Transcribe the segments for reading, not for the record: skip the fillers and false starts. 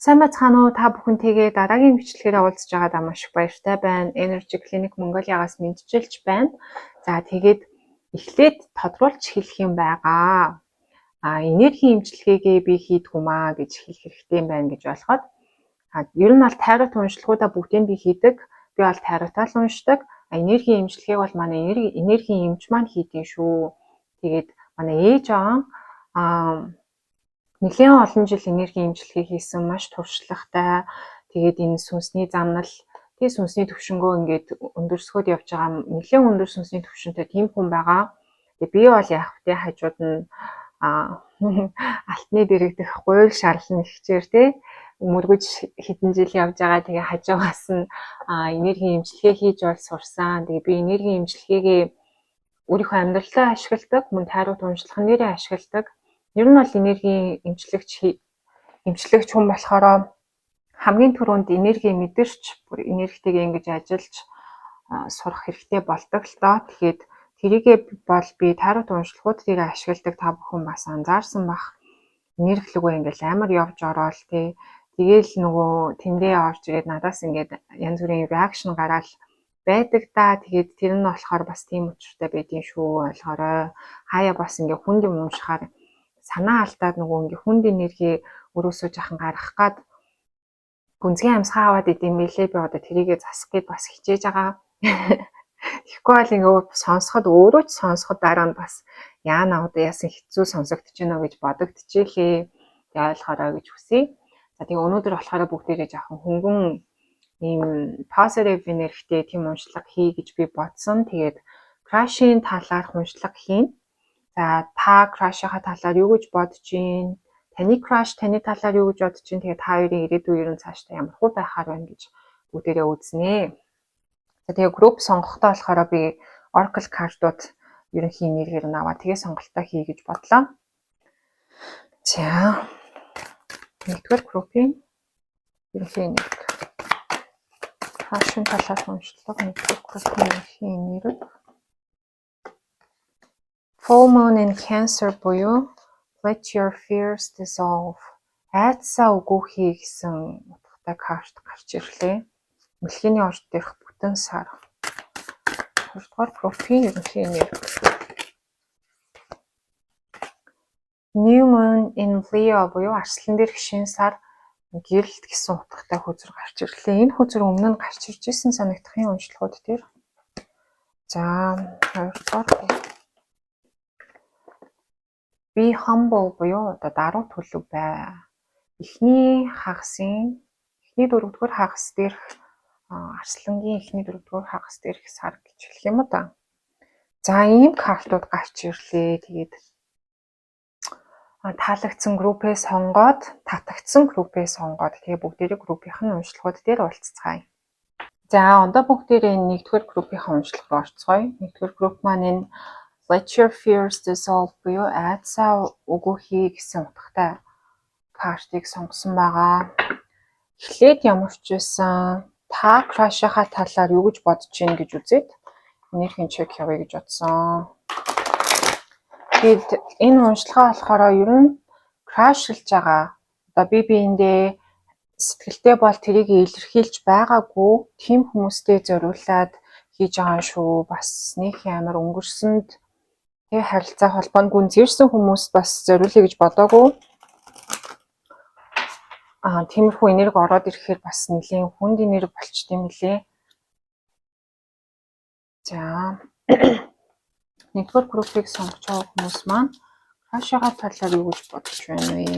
Сайн байцгаана уу? Та бүхэнтэйгээ дараагийн бичлэгээр уулзж байгаадаа маш их баяртай байна. Energy Clinic Mongolia-гаас мэндчилж байна. За, тэгээд эхлээд тодруулж хэлэх юм байгаа. Энергийн эмчилгээгээ би хийдэг юм аа гэж хэлэх хэрэгтэй юм байна гэж ойлгоод, ер нь бол тарот уншлагуудаа бүгдийг би хийдэг. Би бол таротаа л уншдаг. Энергийн эмчилгээг бол манай энергийн эмч маань хийдэг шүү. Тэгээд манай ээж аа нэлээн олон жил энергийн эмчилгээ хийсэн, маш туршлагатай. Тэгээд энэ сүнсний замнал, тэгээ сүнсний төвшөнгөө ингээд өндөрсгөөд явж байгаа, нэлээн өндөр сүнсний төвшөнтэй тийм хүн байгаа. Тэгээ би бол яг тэ хажууд нь алтны дэрэгдэх гуйл шарлан ихчээр тэ мөргөж хэдэн жил явж байгаа. Тэгээ хажуугаас нь энергийн эмчилгээ хийж бол сурсан. Тэгээ би энергийн эмчилгээгээ өөрийнхөө амьдралдаа ашигладаг, мөн тайрууд уншлахын дээрээ ашигладаг. Ер нь бол энергийн эмчлэгч хүн болохоор хамгийн түрүүнд энерги мэдэрч, бүр энергитэйгээ ингэж ажиллаж сурах хэрэгтэй болдог л доо. Тэгэхээр тэрийгээ бол би тайрууд уншлагууд дээр ашигладаг, та бүхэн бас анзаарсан бах. Энерги рүүгээ ингээл амар явж ороод тий. Тэгээл нөгөө тэндээ орж ирээд надаас ингээд янз бүрийн reaction гараал байдаг да. Тэгээд тэр нь болохоор бас тийм учиртай байдгийн шүү, ойлгоорой. Хаяа бас ингээ хүнд юм уншихаар санаа алдаад нөгөө ингээ хүнд энерги өрөөсөө жахан гаргах гад гүнзгий амьсгаа аваад идэм билээ. Би одоо тэрийгэ засах гээд бас хичээж байгаа. Тэгэхгүй бол ингээ сонсоход, өөрөө ч сонсоход дараа нь бас яана, одоо яасан хэцүү сонсогдож байна гэж бодогдчихлээ. Тэгээ ойлгоорой гэж хүсье. За, тэгээ өнөөдөр болохоор бүгдээрээ жоохон хөнгөн ийм positive энергитэй тийм уншлага хий гэж би бодсон. Тэгээд crush-ийн талаарх уншлага хийнэ. За, та crush-ийнхаа талаар юу гэж бодож байна? Таны crush таны талаар юу гэж бодож байна? Тэгээ та хоёрын ирээдүй ер нь цаашдаа ямар хуу байхаар байна гэж бүгдээрээ үзнэ. За, тэгээ групп сонгохдоо болохоор би Oracle картууд ерөнхий энергиэр нь аваад тэгээ сонголтоо хий гэж бодлоо. За, нэгдүгээр группийн ерөнхий энерги. Crush-ын талаар уншлага, нэгдүгээр группийн ерөнхий энерги. Full Moon in Cancer буюу Let your fears dissolve. Айдсаа үгүйхье гэсэн утгатай карт гарч ирлээ. Мэлхийний орд дээрх бүтэн сар. Хоёрдугаар группийн ерөнхий энерги. New Moon in Leo буюу арслан дээрх шинэ сар гэрэлт гэсэн утгатай хөзөр гарч ирлээ. Энэ хөзөр өмнө нь гарч ирж исэн санагдахын уншлагууд дээр. За, хоёрдугаар Be humble буюу одоо даруй төлөв бай. Эхний хагасын эхний дөрөвдүгээр хагас дээрх, арслангийн эхний дөрөвдүгээр хагас дээрх сар гэж хэлэх юм уу да. За, ийм картууд гарч ирлээ. Тэгээд таалагдсан группээ сонгоод, татагдсан группээ сонгоод, тэгээ бүгдээрээ группийнх нь уншлагууд дээр уулзцгаая. За, одоо бүгдээрээ нэгдүгээр группийнхаа уншлага руу орцгоё. Нэгдүгээр групп маань энэ Let your fears dissolve буюу айдсаа үгүйхье гэсэн утгатай картыг сонгосон байгаа. Эхлээд ямар ч байсан та crush-ийнхаа талаар юу гэж бодож байна гэж үзээд энергийн check явъя гэж бодсон. Тэгээд энэ уншлагаа болохоор ер нь crush-лж байгаа, одоо бие биендээ сэтгэлтэй бол тэрийг илэрхийлж байгаагүй тийм хүмүүстэй зориулаад хийж байгаа юм шүү. Бас нэг амар өнгөрсөнд тэг харилцаа холбоонд гүнзгийрсэн хүмүүс бас зориулъя гэж бодоогүй. Тиймэрхүү энерги ороод ирэхээр бас нэлийн хүнд энерги болчт юм лээ. За, нэгдүгээр группийг сонгож байгаа хүмүүс маань crush-гаа талаар юу гэж бодож байна вэ?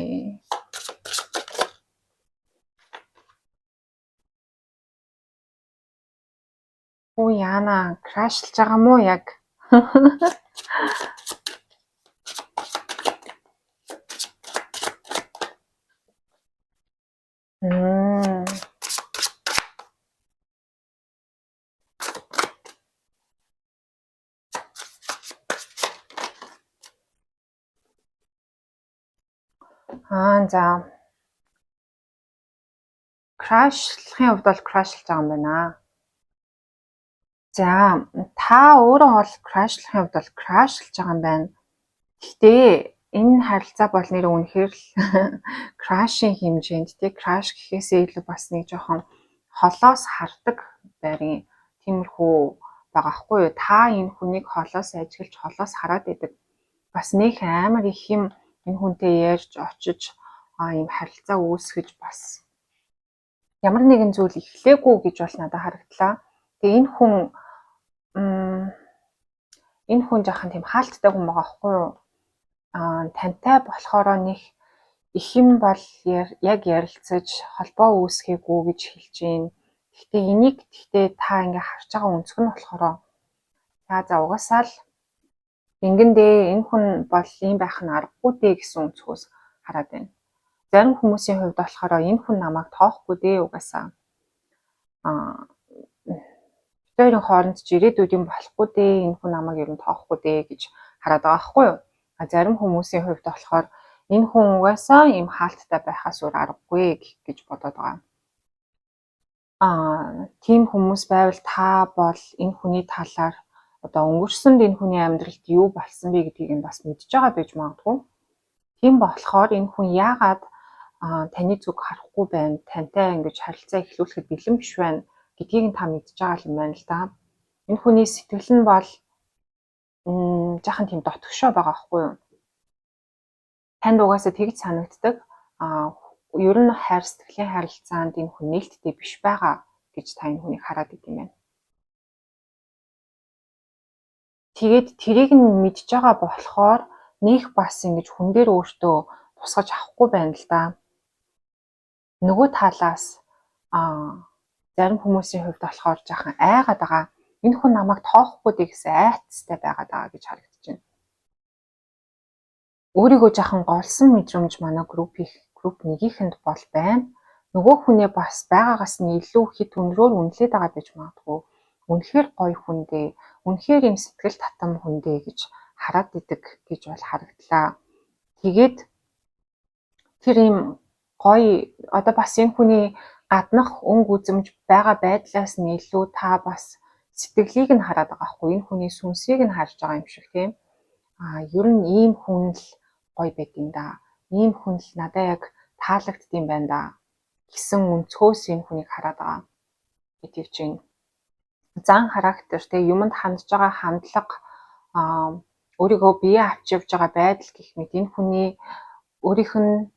Оо, яана, crush-лж байгаа мó яг? За. Crush-лахын хувьд бол crush-лж байгаа юм байна. За, та өөрөө бол crush-лахын хувьд бол crush-лж байгаа юм байна. Гэхдээ Энэ харилцаа бол нэр үнэхээр л crush ийн хэмжээнд, тий, crush гэхээсээ илүү бас нэг жоохон холоос хардаг байрын тиймэрхүү байгаа хгүй юу. Та энэ хүнийг холоос ажиглаж, холоос хараад идэг. Бас нэх амар их юм энэ хүнтэй ярьж очиж ийм харилцаа үүсгэж, бас ямар нэгэн зүйл эхлээгүй гэж бол надад харагдлаа. Тэгээ энэ хүн жаахан тийм хаалттай хүн байгаа хгүй юу? Тантай болохоро нэг их юм бол яг ярилцаж холбоо үүсгээгүй гэж хэлж байна. Гэхдээ энийг, гэхдээ та ингээ харж байгаа өнцөг нь болохоор за угаасаа л ингэн дээ, энэ хүн бол ийм байх нь аргагүй дээ гэсэн өнцгөөс хараад байна. Зарим хүмүүсийн хувьд болохоор энэ хүн намайг тоохгүй дээ, угаасаа бид хоёрын хооронд ч ирээдүйд юм болохгүй дээ, энэ хүн намайг ер нь тоохгүй дээ гэж хараад байгаа байхгүй юу? А зарим хүмүүсийн хувьд болохоор энэ хүн угаасаа ийм хаалттай байхаас өөр аргагүй гэж бодоод байгаа. Тийм хүмүүс байвал та бол энэ хүний талаар, одоо өнгөрсөнд энэ хүний амьдралд юу болсон бэ гэдгийг нь бас мэдж байгаа байж магадгүй. Тийм болохоор энэ хүн яагаад таны зүг харахгүй байна, тантай ингэж харилцаа эхлүүлэхэд бэлэн биш байна гэдгийг нь та мэдж байгаа юм байна л да. Энэ хүний сэтгэл нь бол жаахан тийм дотгошоо байгаа байхгүй юу? Танд угаасаа тэгж санагддаг. Ер нь хайр сэтгэлийн харилцаанд энэ хүн нээлттэй биш байгаа гэж та энэ хүнийг хараад идэм байна. Тэгээд тэрийг нь мэдж байгаа болохоор нэх бас ингэж хүн дээр өөртөө тусгаж авахгүй байна л да. Нөгөө талаас зарим хүмүүсийн хувьд болохоор жаахан айгаад байгаа. Энэ хүн намайг тоохгүй дээ гэсэн айцтай байгаад байгаа гэж харагдаж байна. Өөрийгөө жаахан голсон мэдрэмж манай групп нэгийнхэнд бол байна. Нөгөө хүнээ бас байгаагаас нь илүү хэт өндрөөр үнэлээд байгаа байж магадгүй. Үнэхээр гоё хүндээ, үнэхээр юм сэтгэл татам хүндээ гэж хараад идэг гэж бол харагдлаа. Тэгээд тэр юм гоё, одоо бас энэ хүний гаднах өнгө үзэмж, байгаа байдлаас нь илүү та бас сэтгэлийг нь хараад байгаа хгүй, энэ хүний сүнсийг нь харж байгаа юм шиг, тийм. Ер нь ийм хүн л гоё байд юм да. Ийм хүн л надад яг таалагддсан байна да гэсэн өнцгөөс энэ хүнийг хараад байгаа гэдгийг чинь зан характер, тэг юмд хандж байгаа хандлага, өөрийгөө бие авч явж байгаа байдал гэх мэт энэ хүний өөрийнх нь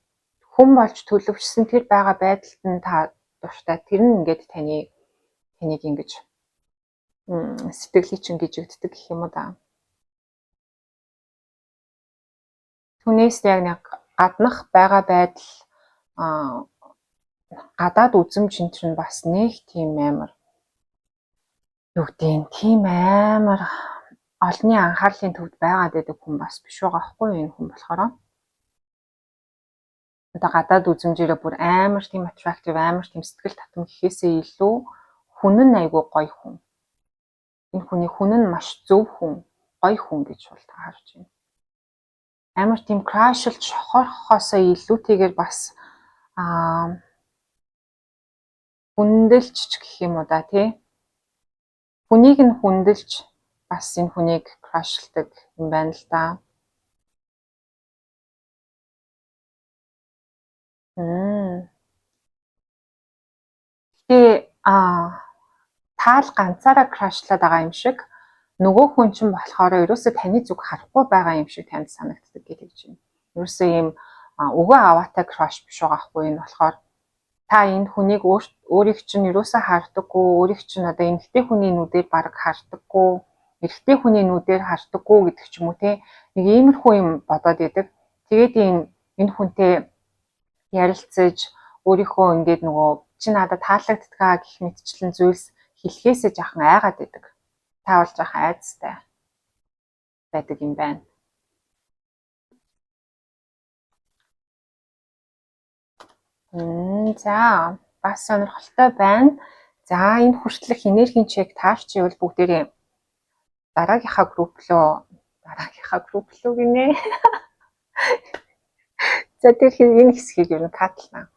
хүн болж төлөвшсөн тэр байгаа байдалд нь та дуртай. Тэр нь ингээд таныг ингэж сэтгэлийг чинь гижигддэг гэх юм уу да. Түүнээс яг нэг гаднах байгаа байдал, гадаад үзэмж энэ төр нь бас нэг тийм амар, юу гэдэг, тийм амар олонний анхаарлын төвд байгаад байдаг хүн бас биш байгаа хгүй юу, энэ хүн болохоор. Одоо гадаад үзэмжээрээ бүр амар тийм attractive, амар тийм сэтгэл татам гэхээсээ илүү хүн нь айгүй гоё хүн. Энэ хүний хүн нь маш зөв хүн, гоё хүн гэж бол та харж байна. Амар тийм crush лж шохорхосоо илүүтэйгээр бас хүндэлж ч гэх юм уу да, тий. Хүнийг нь хүндэлж бас энэ хүнийг crush лдаг юм байна л да. Гэтэ таал ганцаараа crush лаад байгаа юм шиг, нөгөө хүн чинь болохоор ерөөсөө таны зүг харахгүй байгаа юм шиг танд санагддаг гэдэг чинь. Ерөөсөө ийм өгөө аваатай crush биш байгаа хгүй, энэ болохоор та энэ хүнийг өөрийг чинь ерөөсөө хардаггүй, өөрийг чинь одоо эмэгтэй хүний нүдээр бараг хардаггүй, эрэгтэй хүний нүдээр хардаггүй гэдэг ч юм уу, те. Нэг иймэрхүү юм бодоод идэг. Тэгээд энэ хүнтэй ярилцаж, өөрийнхөө ингээд нөгөө чи надад таалагддгаа гэх мэтчлэн зүйлс хэлэхээсээ жаахан айгаад идэг. Та бол жаахан айдастай байдаг юм байна. За, бас сонирхолтой байна. За, энэ хүртэлх энергийн check таарч ивэл бүгдээрээ дараагийнхаа групп лөө гинэ. За, тэр энэ хэсгийг ер нь cut лана.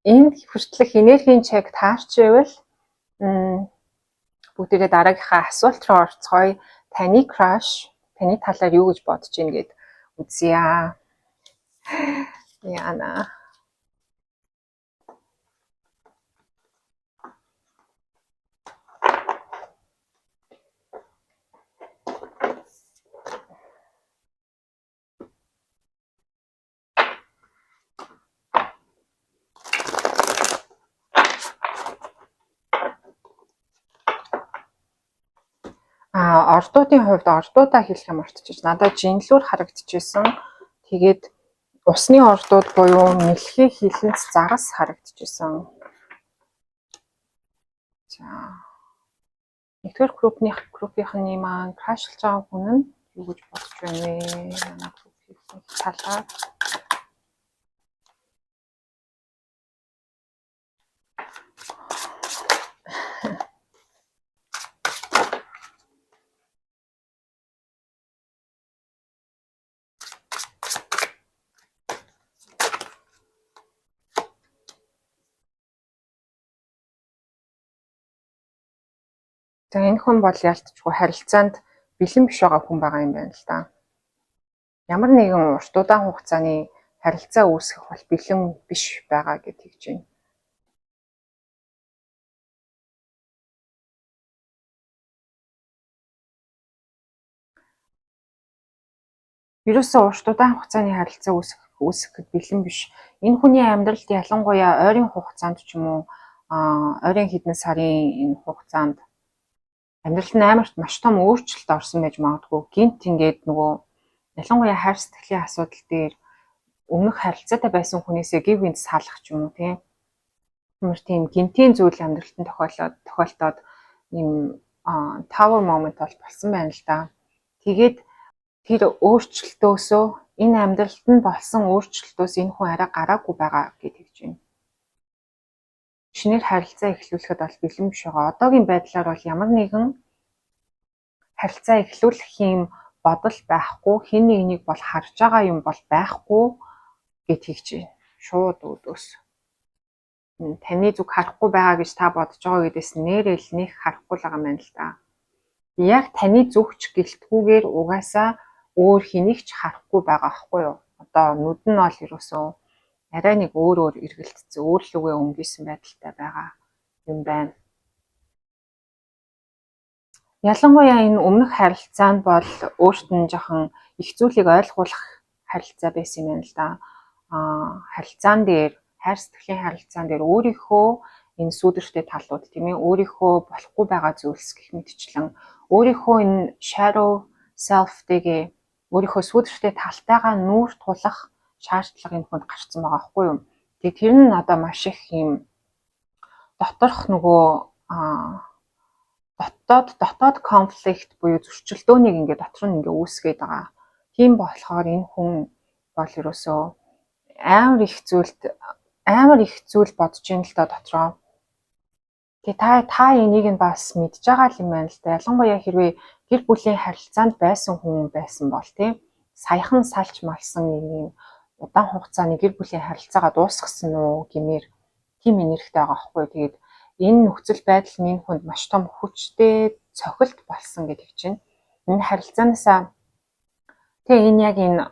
Энэ хүртэлх энергийн check таарч ивэл бүгдээрээ дараагийнхаа асуулт руу орцгоё. Таны crush таны талаар юу гэж бодож байна гэд Үзье. Яна. Ордуудын хувьд ордуудаа хэлэх юм мартчих. Надад жинлүүр харагдчихсэн. Тэгээд усны ордууд буюу мэлхий хилэнц загас харагдчихсан. За. Нэгдүгээр группийнхны маань crush лж байгаа хүн нь юу гэж бодож байна вэ? Манай группийн талаар. За, энэ хүн бол ялтчгүй харилцаанд бэлэн биш байгаа хүн байгаа юм байна л да. Ямар нэгэн урт удаан хугацааны харилцаа үүсгэх бол бэлэн биш байгаа гэж хэлж байна. Ерөөсөө урт удаан хугацааны харилцаа үүсгэхэд бэлэн биш. Энэ хүний амьдралд ялангуяа ойрын хугацаанд ч юм уу, ойрын хэдэн сарын энэ хугацаанд амьдралд нь амар маш том өөрчлөлт орсон байж магадгүй. Гэнэт ингээд нөгөө ялангуяа хайр сэтгэлийн асуудал дээр өмнөх харилцаатай байсан хүнээсээ гэв гэнэт салах ч юм уу, тийм. Ямар тийм гэнэтийн зүйл амьдралд нь тохиолдоод ийм tower moment бол болсон байна л да. Тэгээд тэр өөрчлөлтөөсөө, энэ амьдралд нь болсон өөрчлөлтөөс энэ хүн арай гараагүй байгаа гэж хэлж байна. Шинээр харилцаа эхлүүлэхэд бол бэлэн биш байгаа. Одоогийн байдлаар бол ямар нэгэн харилцаа эхлүүлэх юм бодол байхгүй, хэн нэгнийг бол харж байгаа юм бол байхгүй гэж хэлж байна. Шууд үүдөөс. Таны зүг харахгүй байгаа гэж та бодож байгаа гэдээс нээрээ л нэг харахгүй л байгаа юм байна л да. Яг таны зүгч гэлтгүүгээр угаасаа өөр хэнийг ч харахгүй байгаа байхгүй юу? Одоо нүд нь бол ерөөсөө арай нэг өөр өөр эргэлдсэн, өөр лүүгээ өнгийсөн байдалтай байгаа юм байна. Ялангуяа энэ өмнөх харилцаанд бол өөрт нь жоохон их зүйлийг ойлгуулах харилцаа байсан юм байна л да. Харилцаан дээр, хайр сэтгэлийн харилцаан дээр өөрийнхөө энэ сүүдэртэй талууд, тийм ээ, өөрийнхөө болохгүй байгаа зүйлс гэх мэтчлэн өөрийнхөө энэ shadow self-тэйгээ, өөрийнхөө сүүдэртэй талтайгаа нүүр тулах шаардлага энэ хүнд гарцсан байгаа байхгүй юу. Тэгээ тэр нь одоо маш их юм доторх нөгөө дотоод conflict буюу зөрчилдөөнийг ингээд дотор нь ингээ үүсгээд байгаа. Тийм болохоор энэ хүн бол ерөөсөө амар их зүйл бодож ин л да дотроо. Тэгээ та энийг нь бас мэдж байгаа юм байна л да. Ялангуяа хэрвээ гэр бүлийн харилцаанд байсан хүн байсан бол, тийм, саяхан салж малсан нэг юм удаан хугацааны гэр бүлийн харилцаагаа дуусгасан уу гэмээр тийм энергитэй байгаа байхгүй. Тэгээд энэ нөхцөл байдал нь энэ хүнд маш том хүчтэй цохилт болсон гэдэг чинь энэ харилцаанаасаа, тэгээ энэ яг энэ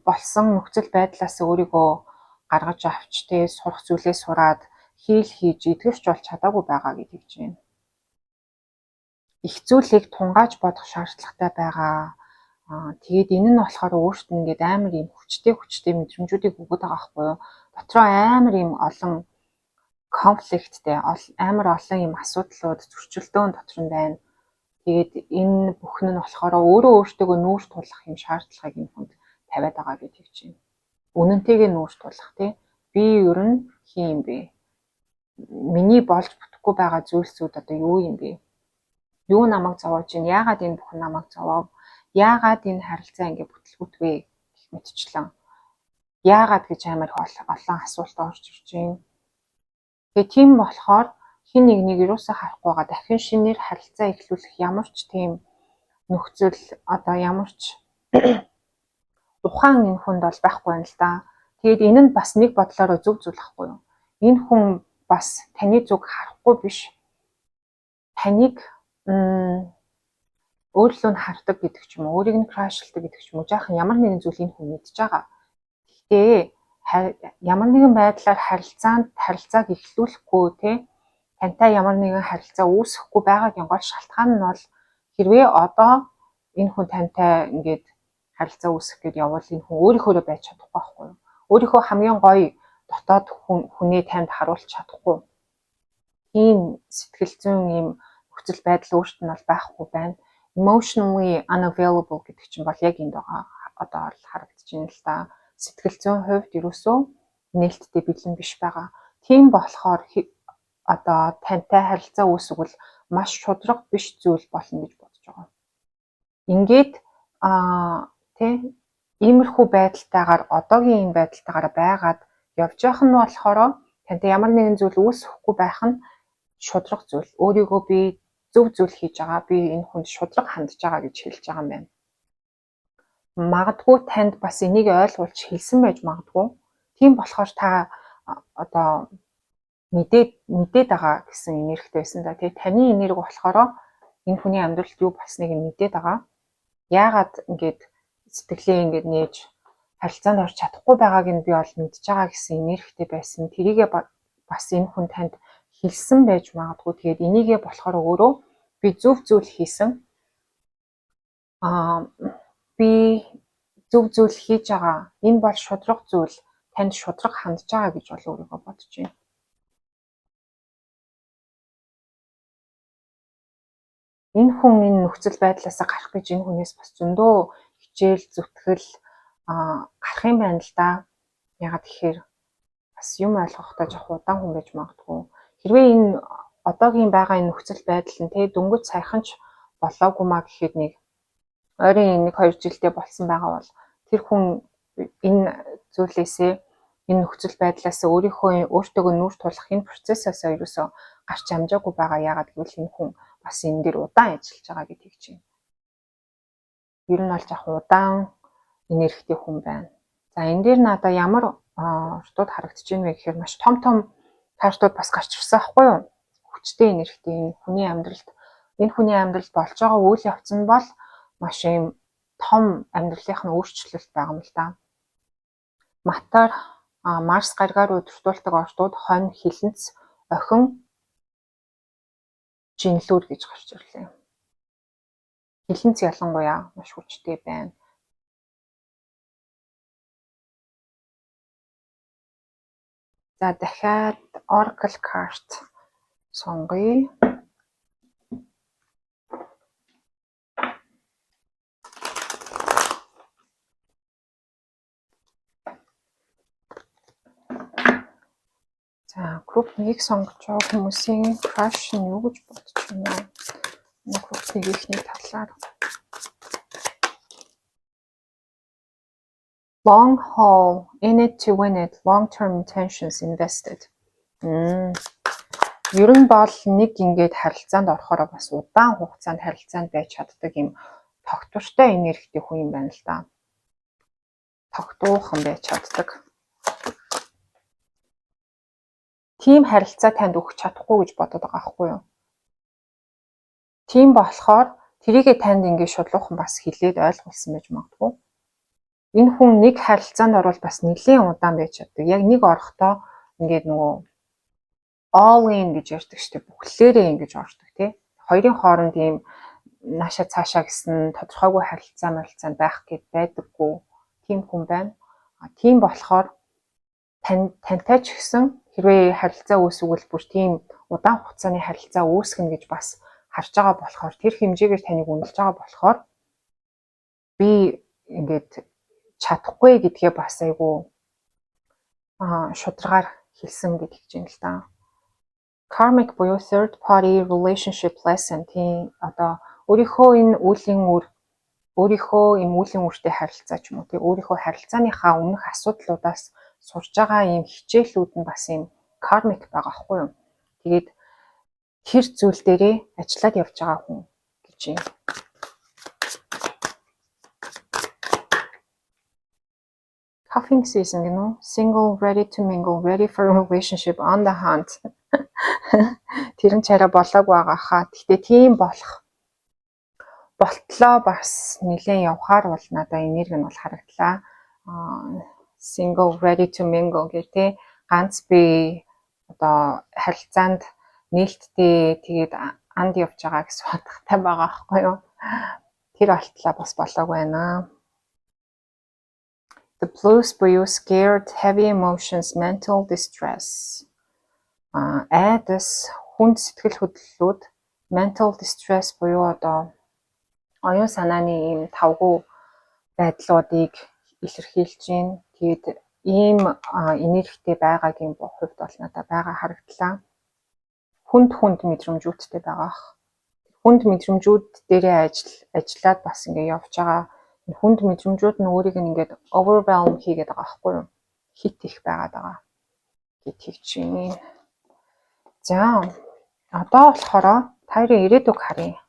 болсон нөхцөл байдлаас өөрийгөө гаргаж авч, тэ, сурах зүйлээ сураад heal хийж эдгэрч болж чадаагүй байгаа гэдэг чинь их зүйлийг тунгааж бодох шаардлагатай байгаа. Тэгээд энэ нь болохоор өөрт нь ингээд амар юм хүчтэй хүчтэй мэдрэмжүүдийг өгöd байгаа байхгүй юу? Дотроо амар юм олон conflict тэй, амар олон юм асуудлууд, зөрчилдөөн дотор нь байна. Тэгээд энэ бүхэн нь болохоор өөрөө өөртөөгөө нүүр тулах юм шаардлагыг энэ хүнд тавиад байгаа гэж хэлж байна. Үнэнтэйгээ нүүр тулах, тий. Би ер нь хэн юм бэ? Миний болж бүтэхгүй байгаа зүйлсүүд одоо юу юм бэ? Юу намайг зовоож байна? Яагаад энэ бүхэн намайг зовоов? Яагаад энэ харилцаа ингэ бүтлгүүт вэ гэх мэтчлэн. Яагаад гэж амар их олон асуулт орж ирж байна. Тэгээ тийм болохоор хэн нэгнийг юусаа харахгүй байгаа, дахин шинээр харилцаа эхлүүлэх ямар ч тийм нөхцөл, одоо ямар ч ухаан энэ хүнд бол байхгүй юм л да. Тэгээд энэ нь бас нэг бодлороо зөв зүйл ахгүй юу? Энэ хүн бас таны зүг харахгүй биш. Таныг Өөрлөө нь хардаг гэдэг ч юм уу, өөрийг нь crush лдаг гэдэг ч юм уу, жаахан ямар нэгэн зүйл энэ хүн мэдж байгаа. Гэхдээ ямар нэгэн байдлаар харилцааг эхлүүлэхгүй, те, тантай ямар нэгэн харилцаа үүсэхгүй байгаагийн гол шалтгаан нь бол хэрвээ одоо энэ хүн тантай ингээд харилцаа үүсгэх гээд явбал энэ хүн өөрийнхөөрөө байж чадахгүй байхгүй юу? Өөрийнхөө хамгийн гоё дотоод хүнээ танд харуулж чадахгүй. Тийм сэтгэл зүйн ийм нөхцөл байдал өөрт нь бол байхгүй байна. Emotionally unavailable гэдэг чинь бол яг энд байгаа одоо л харагдаж байна л да. Сэтгэл зүйн хувьд ерөөсөө нээлттэй, бэлэн биш байгаа. Тийм болохоор одоо тантай харилцаа үүсвэл маш шударга биш зүйл болно гэж бодож байгаа. Ингээд тий, иймэрхүү байдалтайгаар, одоогийн ийм байдалтайгаар байгаад явж явах нь болохоор тантай ямар нэгэн зүйл үүсэхгүй байх нь шударга зүйл. Өөрийгөө би зөв зүйл хийж байгаа, би энэ хүнд шударга хандж байгаа гэж хэлж байгаа юм байна. Магадгүй танд бас энийг ойлгуулж хэлсэн байж магадгүй. Тийм болохоор та одоо мэдээд байгаа гэсэн энергитэй байсан да. Тэгээ таны энерги болохоор энэ хүний амьдралд юу болсныг нь мэдээд байгаа. Яагаад ингээд сэтгэлээ ингээд нээж харилцаанд орж чадахгүй байгааг нь би бол мэдж байгаа гэсэн энергитэй байсан. Тэрийгээ бас энэ хүн танд хэлсэн байж магадгүй. Тэгээд энийгээ болохоор өөрөө би зөв зүйл хийсэн. Би зөв зүйл хийж байгаа. Энэ бол шударга зүйл. Танд шударга хандж байгаа гэж бол өөрийгөө бодож байна. Энэ хүн энэ нөхцөл байдлаасаа гарах гэж энэ хүнээс бас зөндөө хичээл, зүтгэл гарах юм байна л да. Яагаад гэхээр бас юм ойлгохдоо жоох удаан хүн байж магадгүй. Хэрвээ энэ одоогийн байгаа энэ нөхцөл байдал нь, тэ, дөнгөж саяхан ч болоогүй маа гэхэд нэг ойрын 1 2 жилдээ болсон байгаа бол тэр хүн энэ зүйлээсээ, энэ нөхцөл байдлаас өөртөөгөө нүүр тулах энэ процессоосоо ерөөсөө гарч амжаагүй байгаа. Яагаад гэвэл энэ хүн бас энэ дээр удаан ажиллаж байгаа гэдгийг чинь. Ер нь бол жаахан удаан энергитэй хүн байна. За, энэ дээр надаа ямар уртууд харагдаж байна вэ гэхээр маш том том картууд бас гарч ирсэн аахгүй юу? Хүчтэй энергитэй энэ хүний амьдралд болж байгаа үйл явц нь бол маш юм том амьдралынх нь өөрчлөлт байгаа юм л да. Матар, Марс гаригаар удирдуулдаг ордууд: хонь, хилэнц, охин, жинлүүр гэж гарч ирлээ. Хилэнц ялангуяа маш хүчтэй байна. За, дахиад Oracle card сонгоё. За, group 1-ийг сонгож байгаа хүмүүсийн crush нь юу гэж бодож байна вэ? Энэ group 1-ийнхний талаар. Long haul, in it to win it, long-term intentions invested. Ер нь бол нэг ингээд харилцаанд орохороо бас удаан хугацаанд харилцаанд байж чаддаг юм тогтвортой энергитэй хүн юм байна л да. Тогтуухан байж чаддаг. Тийм харилцаа танд өгч чадахгүй гэж бодод байгаа байхгүй юу? Тийм болохоор тэрийгээ танд ингээд шулуухан бас хэлээд ойлгуулсан байж магадгүй. Энэ хүн нэг харилцаанд орвол бас нэлээн удаан байж чаддаг. Яг нэг орохдоо ингээд нөгөө all in гэж ярьдаг шүү дээ. Бүхлээрээ ингэж ордог, тий. Хоёрын хооронд ийм нааша цаашаа гэсэн тодорхойгүй харилцаа марилцаанд байх гээд байдаггүй тийм хүн байна. Тийм болохоор тантай ч гэсэн хэрвээ харилцаа үүсвэл бүр тийм удаан хугацааны харилцаа үүсгэнэ гэж бас харж байгаа болохоор, тэр хэмжээгээр таныг үнэлж байгаа болохоор би ингээд чадахгүй гэдгээ бас айгүй шударгаар хэлсэн гэж хэлж байна л да. Karmic буюу third party relationship lesson, тийм, одоо өөрийнхөө энэ үйлийн үр, өөрийнхөө энэ үйлийн үртэй харилцаа ч юм уу, тийм, өөрийнхөө харилцааныхаа өмнөх асуудлуудаас сурж байгаа ийм хичээлүүд нь бас ийм karmic байгаа байхгүй юу. Тэгээд тэр зүйл дээрээ ажиллаад явж байгаа хүн гэж юм. Cuffing season гэнэ үү? Single, ready to mingle, ready for a relationship, on the hunt. Тэр нь ч арай болоог байгаа хаа. Гэхдээ тийм болох Болтлоо бас нэлээд явхаар бол надаа энерги нь бол харагдлаа. Single ready to mingle гэх тээ, ганц би одоо харилцаанд нээлттэй, тэгээд анд явж байгаа гэсэн утгатай байгаа байхгүй юу? Тэр болтлоо бас болоог байна. The blues буюу scared, heavy emotions, mental distress. Айдас, хүнд сэтгэл хөдлөлүүд, mental distress буюу одоо оюун санааны ийм тавгүй байдлуудыг илэрхийлж байна. Тэгээд ийм энергитэй байгаагийн хувьд бол надад байгаа харагдлаа. Хүнд хүнд мэдрэмжүүдтэй байгаа. Хүнд мэдрэмжүүд дээрээ ажиллаад бас ингээ явж байгаа. Хүнд мэдрэмжүүд нь өөрийг нь ингээд overwhelm хийгээд байгаа байхгүй юу? Хит их байгаад байгаа гэдгийг чинь. За, одоо болохоор та хоёрын ирээдүг харъя.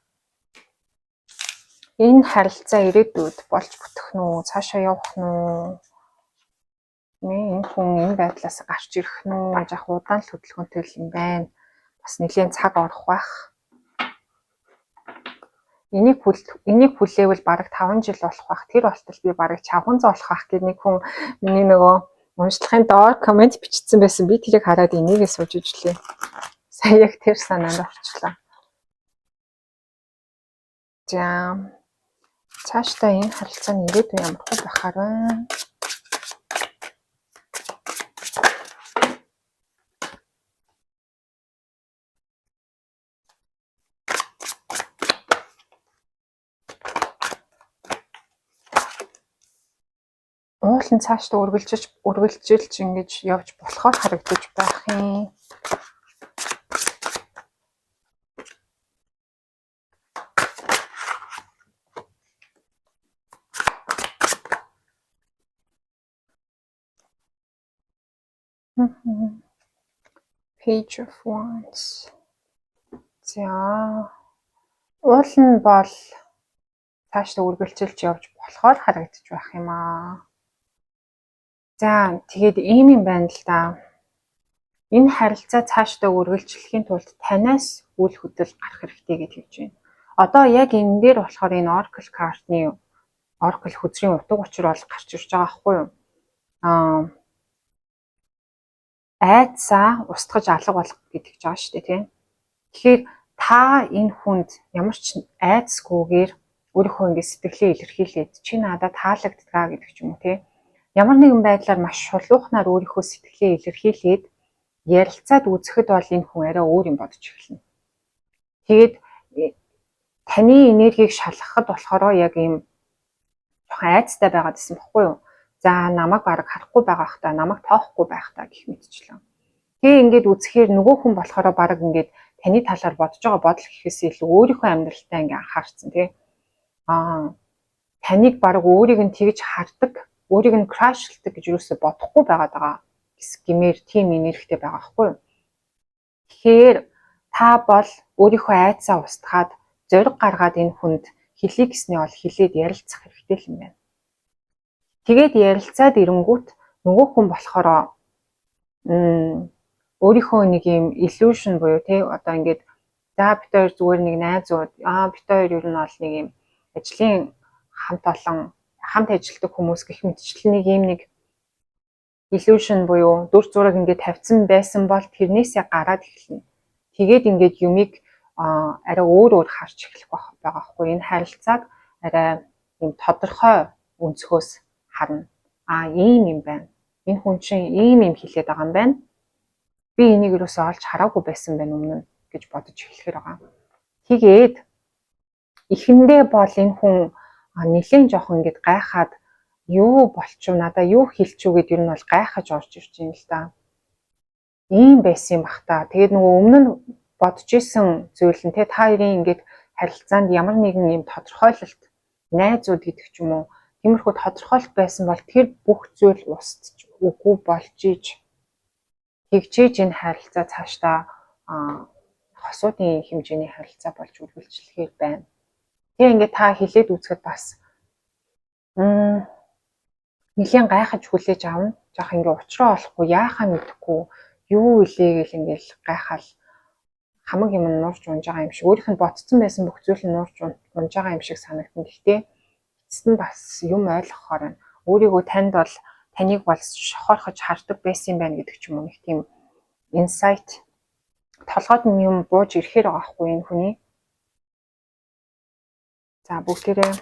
Энэ харилцаа ирээдүйд болж бүтэх нь үү? Цаашаа явах нь үү? Энэ хүн энэ байдлаас гарч ирэх нь үү? Жах удаан л хөдөлгөөнтэй л юм байна. Бас нэлээд цаг орох байх. Энийг хүлээвэл бараг 5 жил болох байх. Тэр болтол би бараг чавхан зоолох байх гэх нэг хүн миний нөгөө уншлагын доор comment бичсэн байсан. Би тэрийг хараад энийгээ сууж ижлээ. Сая яг тэр санаанд орчлоо. За, цаашдаа энэ харилцааны ирээдүй ямар хөө байхаар байна? Уул нь цаашдаа үргэлжилж ингэж явж болохоор харагдаж байх юм. Page of Wands. За, уул нь бол цаашдаа үргэлжилж явж болохоор харагдаж байх юм аа. За, тэгээд ийм юм байна л да. Энэ харилцаа цаашдаа үргэлжлэхийн тулд танаас үйл хөдлөл гарах хэрэгтэй гэж хэлж байна. Одоо яг энэ дээр болохоор энэ Oracle картны Oracle хөзрийн утга учир бол гарч ирж байгаа байхгүй юу? Айдсаа устгаж алга болох гэдэг ч байгаа шүү дээ, тийм. Тэгэхээр та энэ хүнд ямар ч айдасгүйгээр өөрийнхөө ингэ сэтгэлээ илэрхийлээд, чи надад таалагддаг гэдэг ч юм уу, тийм. Ямар нэгэн байдлаар маш шулуухнаар өөрийнхөө сэтгэлээ илэрхийлээд ярилцаад үзэхэд бол энэ хүн арай өөр юм бодож эхэлнэ. Тэгээд таны энергийг шалгахад болохоор яг ийм жоохон айдастай байгаад исэн баггүй юу? За, намайг бараг харахгүй байгаа хта, намайг тоохгүй байх та гэх мэтчлэн. Тэгээ ингээд үзэхээр нөгөө хүн болохоор бараг ингээд таны талаар бодож байгаа бодол гэхээс илүү өөрийнхөө амьдралтай ингээ анхаарсан, тий. Таныг бараг өөрийг нь тэгж хардаг, өөрийг нь crush лдаг гэж юусоо бодохгүй байгаад байгаа гэмээр тийм энергитэй байгаа байхгүй юу? Тэгэхээр та бол өөрийнхөө айдсаа устгаад, зориг гаргаад энэ хүнд хэлье гэснээ бол хэлээд ярилцах хэрэгтэй л юм байна. Тэгээд ярилцаад ирэнгүүт нөгөө хүн болохоор өөрийнхөө нэг юм illusion буюу, тий, одоо ингээд за бид хоёр зүгээр нэг найзууд, бид хоёр ер нь бол нэг юм ажлын хамт олон хамт ажилладаг хүмүүс гэх мэтчлэн нэг юм нэг illusion буюу дүр зураг ингээд тавьсан байсан бол тэрнээсээ гараад эхэлнэ. Тэгээд ингээд юмыг арай өөр өөр харж эхлэх байгаа байхгүй. Энэ харилцааг арай юм тодорхой өнцгөөс харна. А, ийм юм байна. Энэ хүн чинь ийм юм хэлээд байгаа юм байна. Би энийг юусоо олж хараагүй байсан байна өмнө нь гэж бодож эхлэхээр байгаа. Тэгээд эхэндээ бол энэ хүн нэлээд жоохон ингээд гайхаад, юу болчих, надаа юу хэлчихв гэд ер нь бол гайхаж орж ирж байна л да. Ийм байсан юм бах та. Тэгээд нөгөө өмнө нь бодож исэн зүйл нь, те, та хоёрын ингээд харилцаанд ямар нэгэн ийм тодорхойлолт, найзууд гэдэг ч юм уу, тиймэрхүү тодорхойлолт байсан бол тэр бүх зүйл устж үгүй болж иж тэгжээж энэ харилцаа цаашдаа хосуудын хэмжээний харилцаа болж үргэлжлэхээр байна. Тэгээ ингээд та хэлээд үзэхэд бас нэлээн гайхаж хүлээж авна. Жох ингээ учраа олохгүй, яахаа мэдэхгүй, юу илээ гэл ингээл гайхаал Хамаг юм нуурч унж байгаа юм шиг, өөрийнх нь ботцсон байсан бүх зүйл нь нуурч унж байгаа юм шиг санагдана. Гэхдээ эцэст нь бас юм ойлгохоор байна. Өөрийгөө танд бол, таныг бол шохорхож хардаг байсан юм байна гэдэг ч юм уу, нэг тийм insight толгойд нь юм бууж ирэхээр байгаа хгүй энэ хүний. За, бүгдээрээ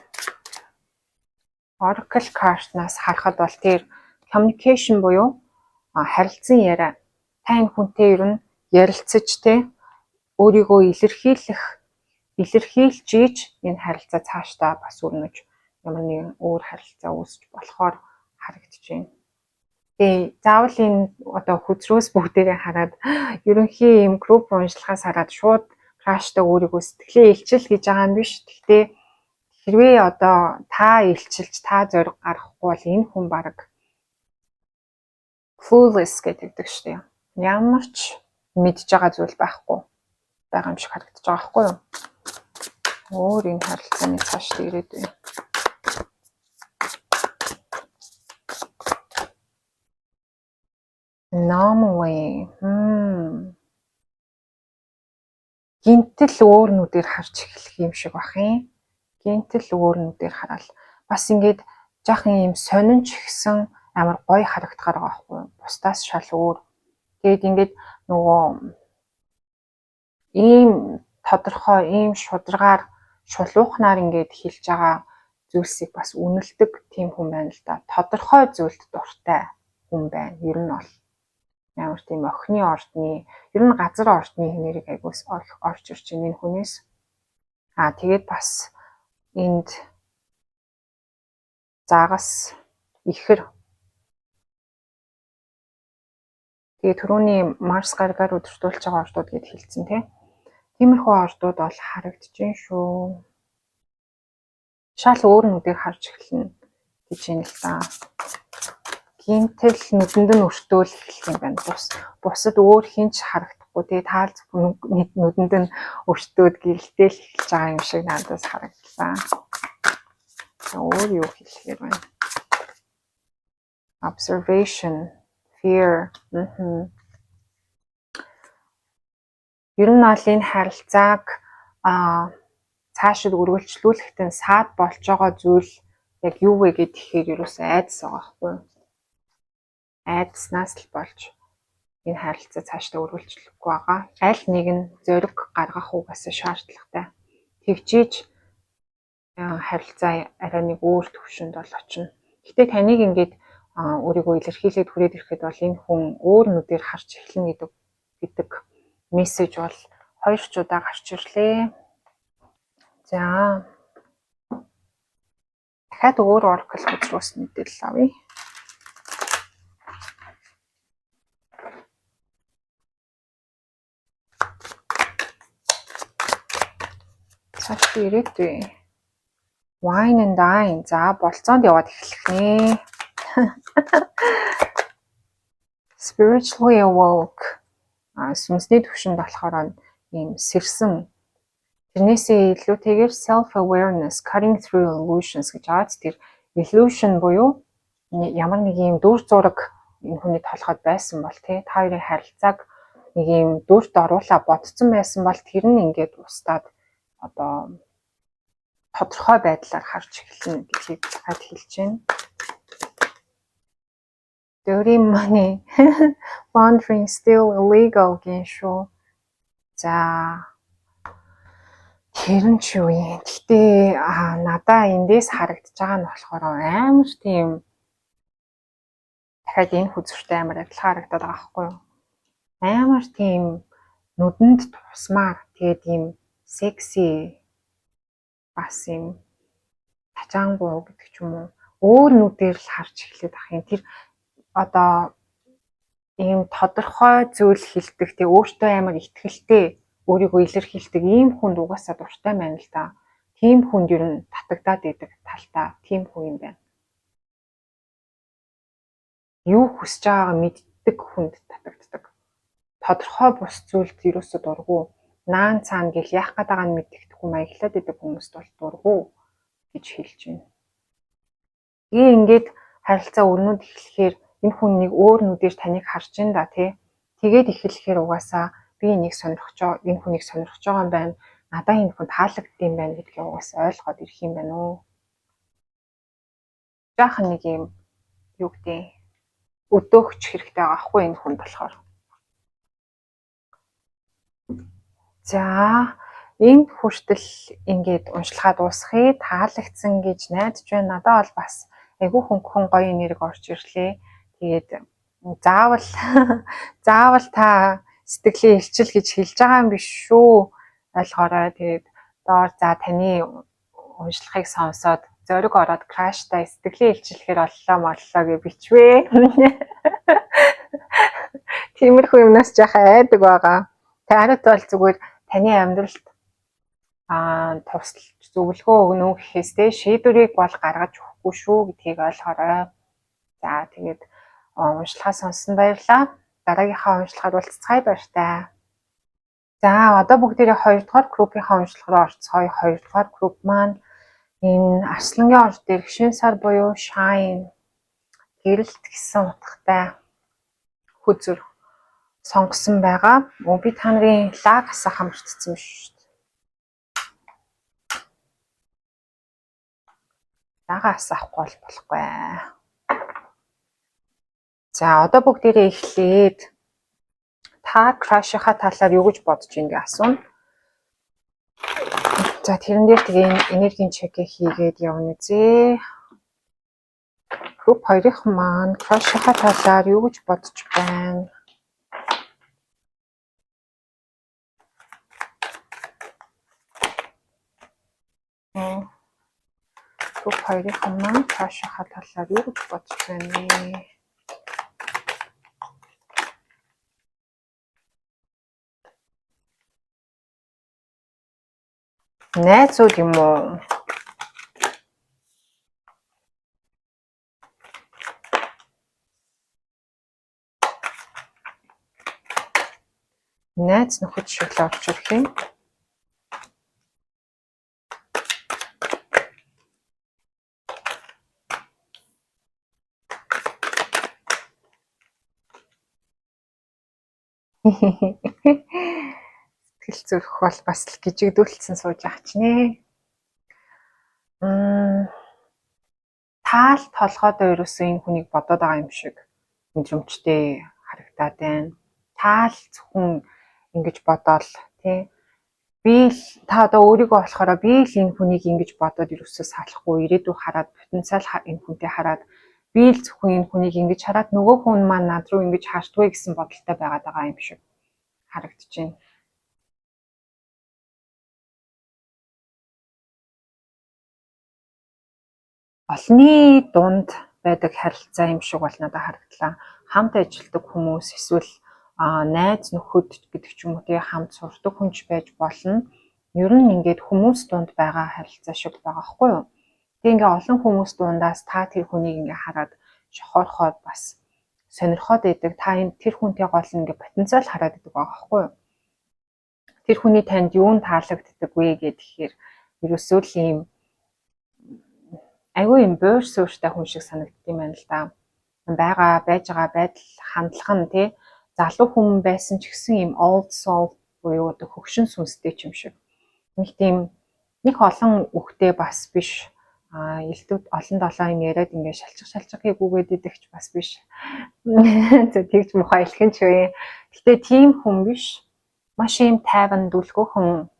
Oracle card-наас харахад бол тэр communication буюу харилцан яриа. Та энэ хүнтэй ер нь ярилцаж, те, өөрийгөө илэрхийлж ийж энэ харилцаа цаашдаа бас өрнөж, ямар нэгэн өөр харилцаа үүсч болохоор харагдаж байна. Тэгээ заавал энэ одоо хөзрөөс бүгдээрээ хараад, ерөнхий ийм group уншлагаас хараад шууд crush тай өөрийгөө сэтгэлээ илчил гэж байгаа юм биш. Гэхдээ хэрвээ одоо та илчилж, та зориг гаргахгүй бол энэ хүн баг clueless гэдэг шүү дээ. Ямар ч мэдж байгаа зүйл байхгүй байгаа юм шиг харагдаж байгаа байхгүй юу? Өөр энэ харилцааны цааш ирээд байна. Anomaly. Гинтэл өөр нүдээр харж эхлэх юм шиг бах юм. Гинтэл өөр нүдээр хараад бас ингээд жаахан юм сонин ч ихсэн амар гоё харагдахаар байгаа байхгүй юу? Бусдаас шал өөр. Тэгээд ингээд нөгөө ийм тодорхой, ийм шударгаар, шулуухнаар ингээд хэлж байгаа зүйлсийг бас үнэлдэг тийм хүн байна л да. Тодорхой зүйлд дуртай хүн байна. Ер нь бол ямар тийм охины ордны, ер нь газар ордны нэрийг айгуус орж ирж байна энэ хүнээс. Аа, тэгээд бас энд загас, ихэр. Тэгээ түрүүний Марс гаригаар удирдуулж байгаа ордууд гэд хэлсэн, тий. Тиймэрхүү ордууд бол харагдаж байна шүү. Шал өөр нүдээр харж эхэлнэ гэж юм л да. Гинтэл нүдэнд нь өртөөл эхэлэх юм байна. Бусад өөр хэн ч харагдахгүй, тий, таал зөвхөн нүдэнд нь өртөөд гэрэлтэл эхэлж байгаа юм шиг надад харагдлаа. Өөр юу хэлэхээр байна? Observation, fear. Ер нь бол энэ харилцааг цаашид үргэлжлүүлэхэд нь саад болж байгаа зүйл яг юу вэ гэхээр ерөөсөө айдас байгаа байхгүй юу? Айдаснаас л болж энэ харилцаа цаашдаа үргэлжлэхгүй байгаа. Аль нэг нь зориг гаргах угаасаа шаардлагатай. Тэгжиж харилцаа арай нэг өөр төвшөнд бол очино. Гэтэ таныг ингээд өөрийгөө илэрхийлээд хүрээд ирэхэд бол энэ хүн өөр нүдээр харж эхэлнэ гэдэг мессеж бол хоёр ч удаа гарч ирлээ. За, дахиад өөр Oracle хөзрөөс мэдээлэл авъя. Цааш ирээдүй. Wine and dine. За, болзоонд яваад эхлэх нэ. Spiritually awoke. А сүнсний төвшөнд болохоор ийм сэрсэн. Тэрнээсээ илүүтэйгээр self awareness, cutting through illusions гэж байгаа. Тэр illusion буюу ямар нэг юм дүр зураг энэ хүний толгойд байсан бол, тий, та хоёрын харилцааг нэг юм дүрт оруулаа бодсон байсан бол тэр нь ингээд устдаад одоо тодорхой байдлаар харж эхэлнэ гэдгийг дахиад хэлж байна. Dirty money laundering still illegal гин шүү. За, тэр нь ч юу юм. Гэтэ надаа эндээс харагдаж байгаа нь болохоор амар тийм дахиад энэ хөзөртэй амар адилхан харагдаад байгаа байхгүй юу? Амар тийм нүдэнд тусмаар, тэгээд ийм секси, бас юм тачаангуу гэдэг ч юм уу, өөр нүдээр л харж эхлэх ах юм. Тэр одоо ийм тодорхой зүйл хэлдэг, тэг өөртөө амар итгэлтэй, өөрийгөө илэрхийлдэг ийм хүнд угаасаа дуртай байна л да. Тийм хүнд ер нь татагдаад идэг талтай тийм хүн юм байна. Юу хүсэж байгаагаа мэддэг хүнд татагддаг. Тодорхой бус зүйлд ерөөсөө дургүй. Наан цаана гэл яах гээд байгааг нь мэддэхгүй маяглаад идэг хүмүүст бол дургүй гэж хэлж байна. Тэгээ ингээд харилцаа өрнөд эхлэхээр энэ хүн нэг өөр нүдээр таныг харж байна да, тий. Тэгээд эхлэхээр угаасаа Би энийг сонирхож байгаа, энэ хүнийг сонирхож байгаа юм байна. Надаа энэ хүн таалагдсан юм байна гэдгийг угаасаа ойлгоод ирэх юм байна уу? Жаахан нэг юм юу гэдэг өдөөгч хэрэгтэй байгаа хгүй энэ хүнд болохоор. За, энэ хүртэл ингээд уншлагаа дуусгая. Таалагдсан гэж найдаж байна. Надад бол бас айгүй хөнгөн гоё энерги орж ирлээ. Тэгээд заавал заавал та сэтгэлээ илчил гэж хэлж байгаа юм биш шүү. Ойлгоорой. Тэгээд доор за таны уншлагыг сонсоод зориг ороод crush тай сэтгэлээ илчлэхээр оллоо моллоо гэж бичвэ. Тиймэрхүү юмнаас жаахан айдаг байгаа. Тэ хариут бол зүгээр таны амьдралд тусалж зөвлөгөө өгнө гэхээс те шийдвэрийг бол гаргаж өгөхгүй шүү гэдгийг ойлгоорой. За, тэгээд уншлагаа сонссон баярлалаа. Дараагийнхаа уншлагаар уулзцгаая, баяртай. За, одоо бүгдээрээ 2 дугаар группийнхаа уншлага руу орцгоё. 2 дугаар групп маань энэ Арслангийн орж дээрх шинэ сар буюу Shine, гэрэлт гэсэн утгатай хөзөр сонгосон байгаа. Өө, би та нарын лаг асаахаа мартсан биш шүү дээ. Лага асаахгүй бол болохгүй. За, одоо бүгдээрээ эхлээд та crush ийнхаа талаар юу гэж бодож байна гэж асууна. За, тэрэн дээр тэгээ энергийн check хийгээд явна үзээ. Групп 2-ын маань crush ийнхаа талаар юу гэж бодож байна? Групп 2-ын маань crush ийнхаа талаар юу гэж бодож байна вэ? Найзууд юм уу? Найз нөхөд шиг л орж ирэх юм. Сэтгэл зүрх бол бас л гжигдүүлсэн сууж байгаа ч нэ. Таал толгойдоо ерөөсөө энэ хүнийг бодоод байгаа юм шиг мэдрэмжтэй харагдаад байна. Таал зөвхөн ингэж бодоол тий. Би л та одоо өөрийгөө болохоор би л энэ хүнийг ингэж бодоод ерөөсөө салахгүй, ирээдүй хараад, потенциал энэ хүнтэй хараад, би л зөвхөн энэ хүнийг ингэж хараад, нөгөө хүн маань над руу ингэж хардгүй гэсэн бодолтой байгаад байгаа юм шиг харагдаж байна. Олны дунд байдаг харилцаа юм шиг бол надад харагдлаа. Хамт ажилладаг хүмүүс эсвэл найз нөхөд гэдэг ч юм уу тий, хамт сурдаг хүн ч байж болно. Ер нь ингээд хүмүүс дунд байгаа харилцаа шиг байгаа хгүй юу? Тэг ингээ олон хүмүүс дундаас та тэр хүнийг ингээ хараад шохоорхоод бас сонирхоод байдаг. Та энэ тэр хүнтэй гол нь ингээ потенциал хараад байдаг байгаа хгүй юу? Тэр хүний танд юу нь таалагддаг вэ гэхээр ерөөсөө л ийм айгүй юм буур суурьтай хүн шиг санагддаг юм байна л да. Байгаа байж байгаа байдал, хандлага нь тий, залуу хүн байсан ч гэсэн ийм old soul буюу одоо хөгшин сүнстэй ч юм шиг. Нэг тийм нэг олон үхтэй бас биш, элдв олон долоо юм яриад ингээ шалчих шалчих гүйгээд идэх ч бас биш. За, тэгж мухай хэлхэн ч үе. Гэтэ тийм хүн биш. Маш ийм тайван, дүлгөөхөн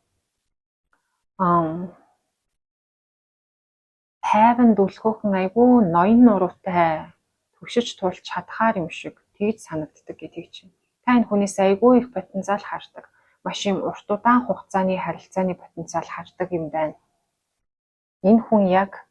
тайван, дүлгөөхөн, айгүй ноён нуруутай, түгшиж туулж чадхаар юм шиг тэгж санагддаг гэдгийг чинь. Та энэ хүнээс айгүй их потенциал хардаг. Маш юм урт удаан хугацааны харилцааны потенциал хардаг юм байна. Энэ хүн яг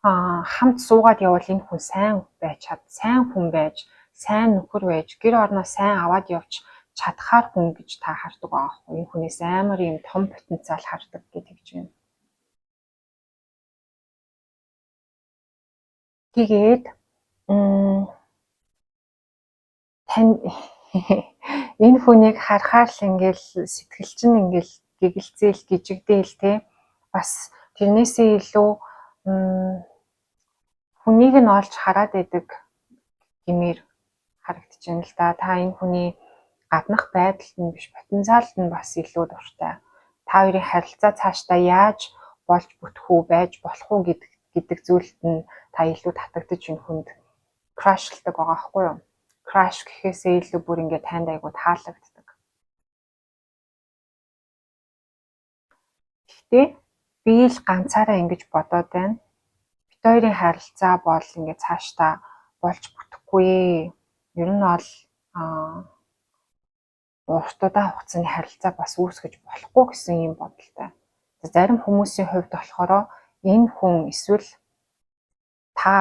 хамт суугаад явбал энэ хүн сайн байж чад, сайн хүн байж, сайн нөхөр байж, гэр орноо сайн аваад явж чадхаар хүн гэж та хардаг байгаа хгүй. Энэ хүнээс амар юм том потенциал хардаг гэдэг чинь. Тэгээд тань энэ хүнийг харахаар л ингээл сэтгэл чинь ингээл гэгэлзээл, гжигдээл те, бас тэрнээсээ илүү хүнийг нь олж хараад байдаг гэмээр харагдаж байна л да. Та энэ хүний Гаднах байдалд нь биш, потенциалд нь бас илүү дуртай. Та хоёрын харилцаа цаашдаа яаж болж бүтэх үү, байж болох уу гэдэг зүйлд нь та илүү татагдаж энэ хүнд crush лдаг байгаа байхгүй юу? Crush гэхээсээ илүү бүр ингээд танд айгу таалагддаг. Гэхдээ би л ганцаараа ингэж бодоод байна. Бид хоёрын харилцаа бол ингээд цаашдаа болж бүтэхгүй. Ер нь бол урт удаан хугацааны харилцаа бас үүсгэж болохгүй гэсэн юм бодолтой. Зарим хүмүүсийн хувьд болохоор энэ хүн эсвэл та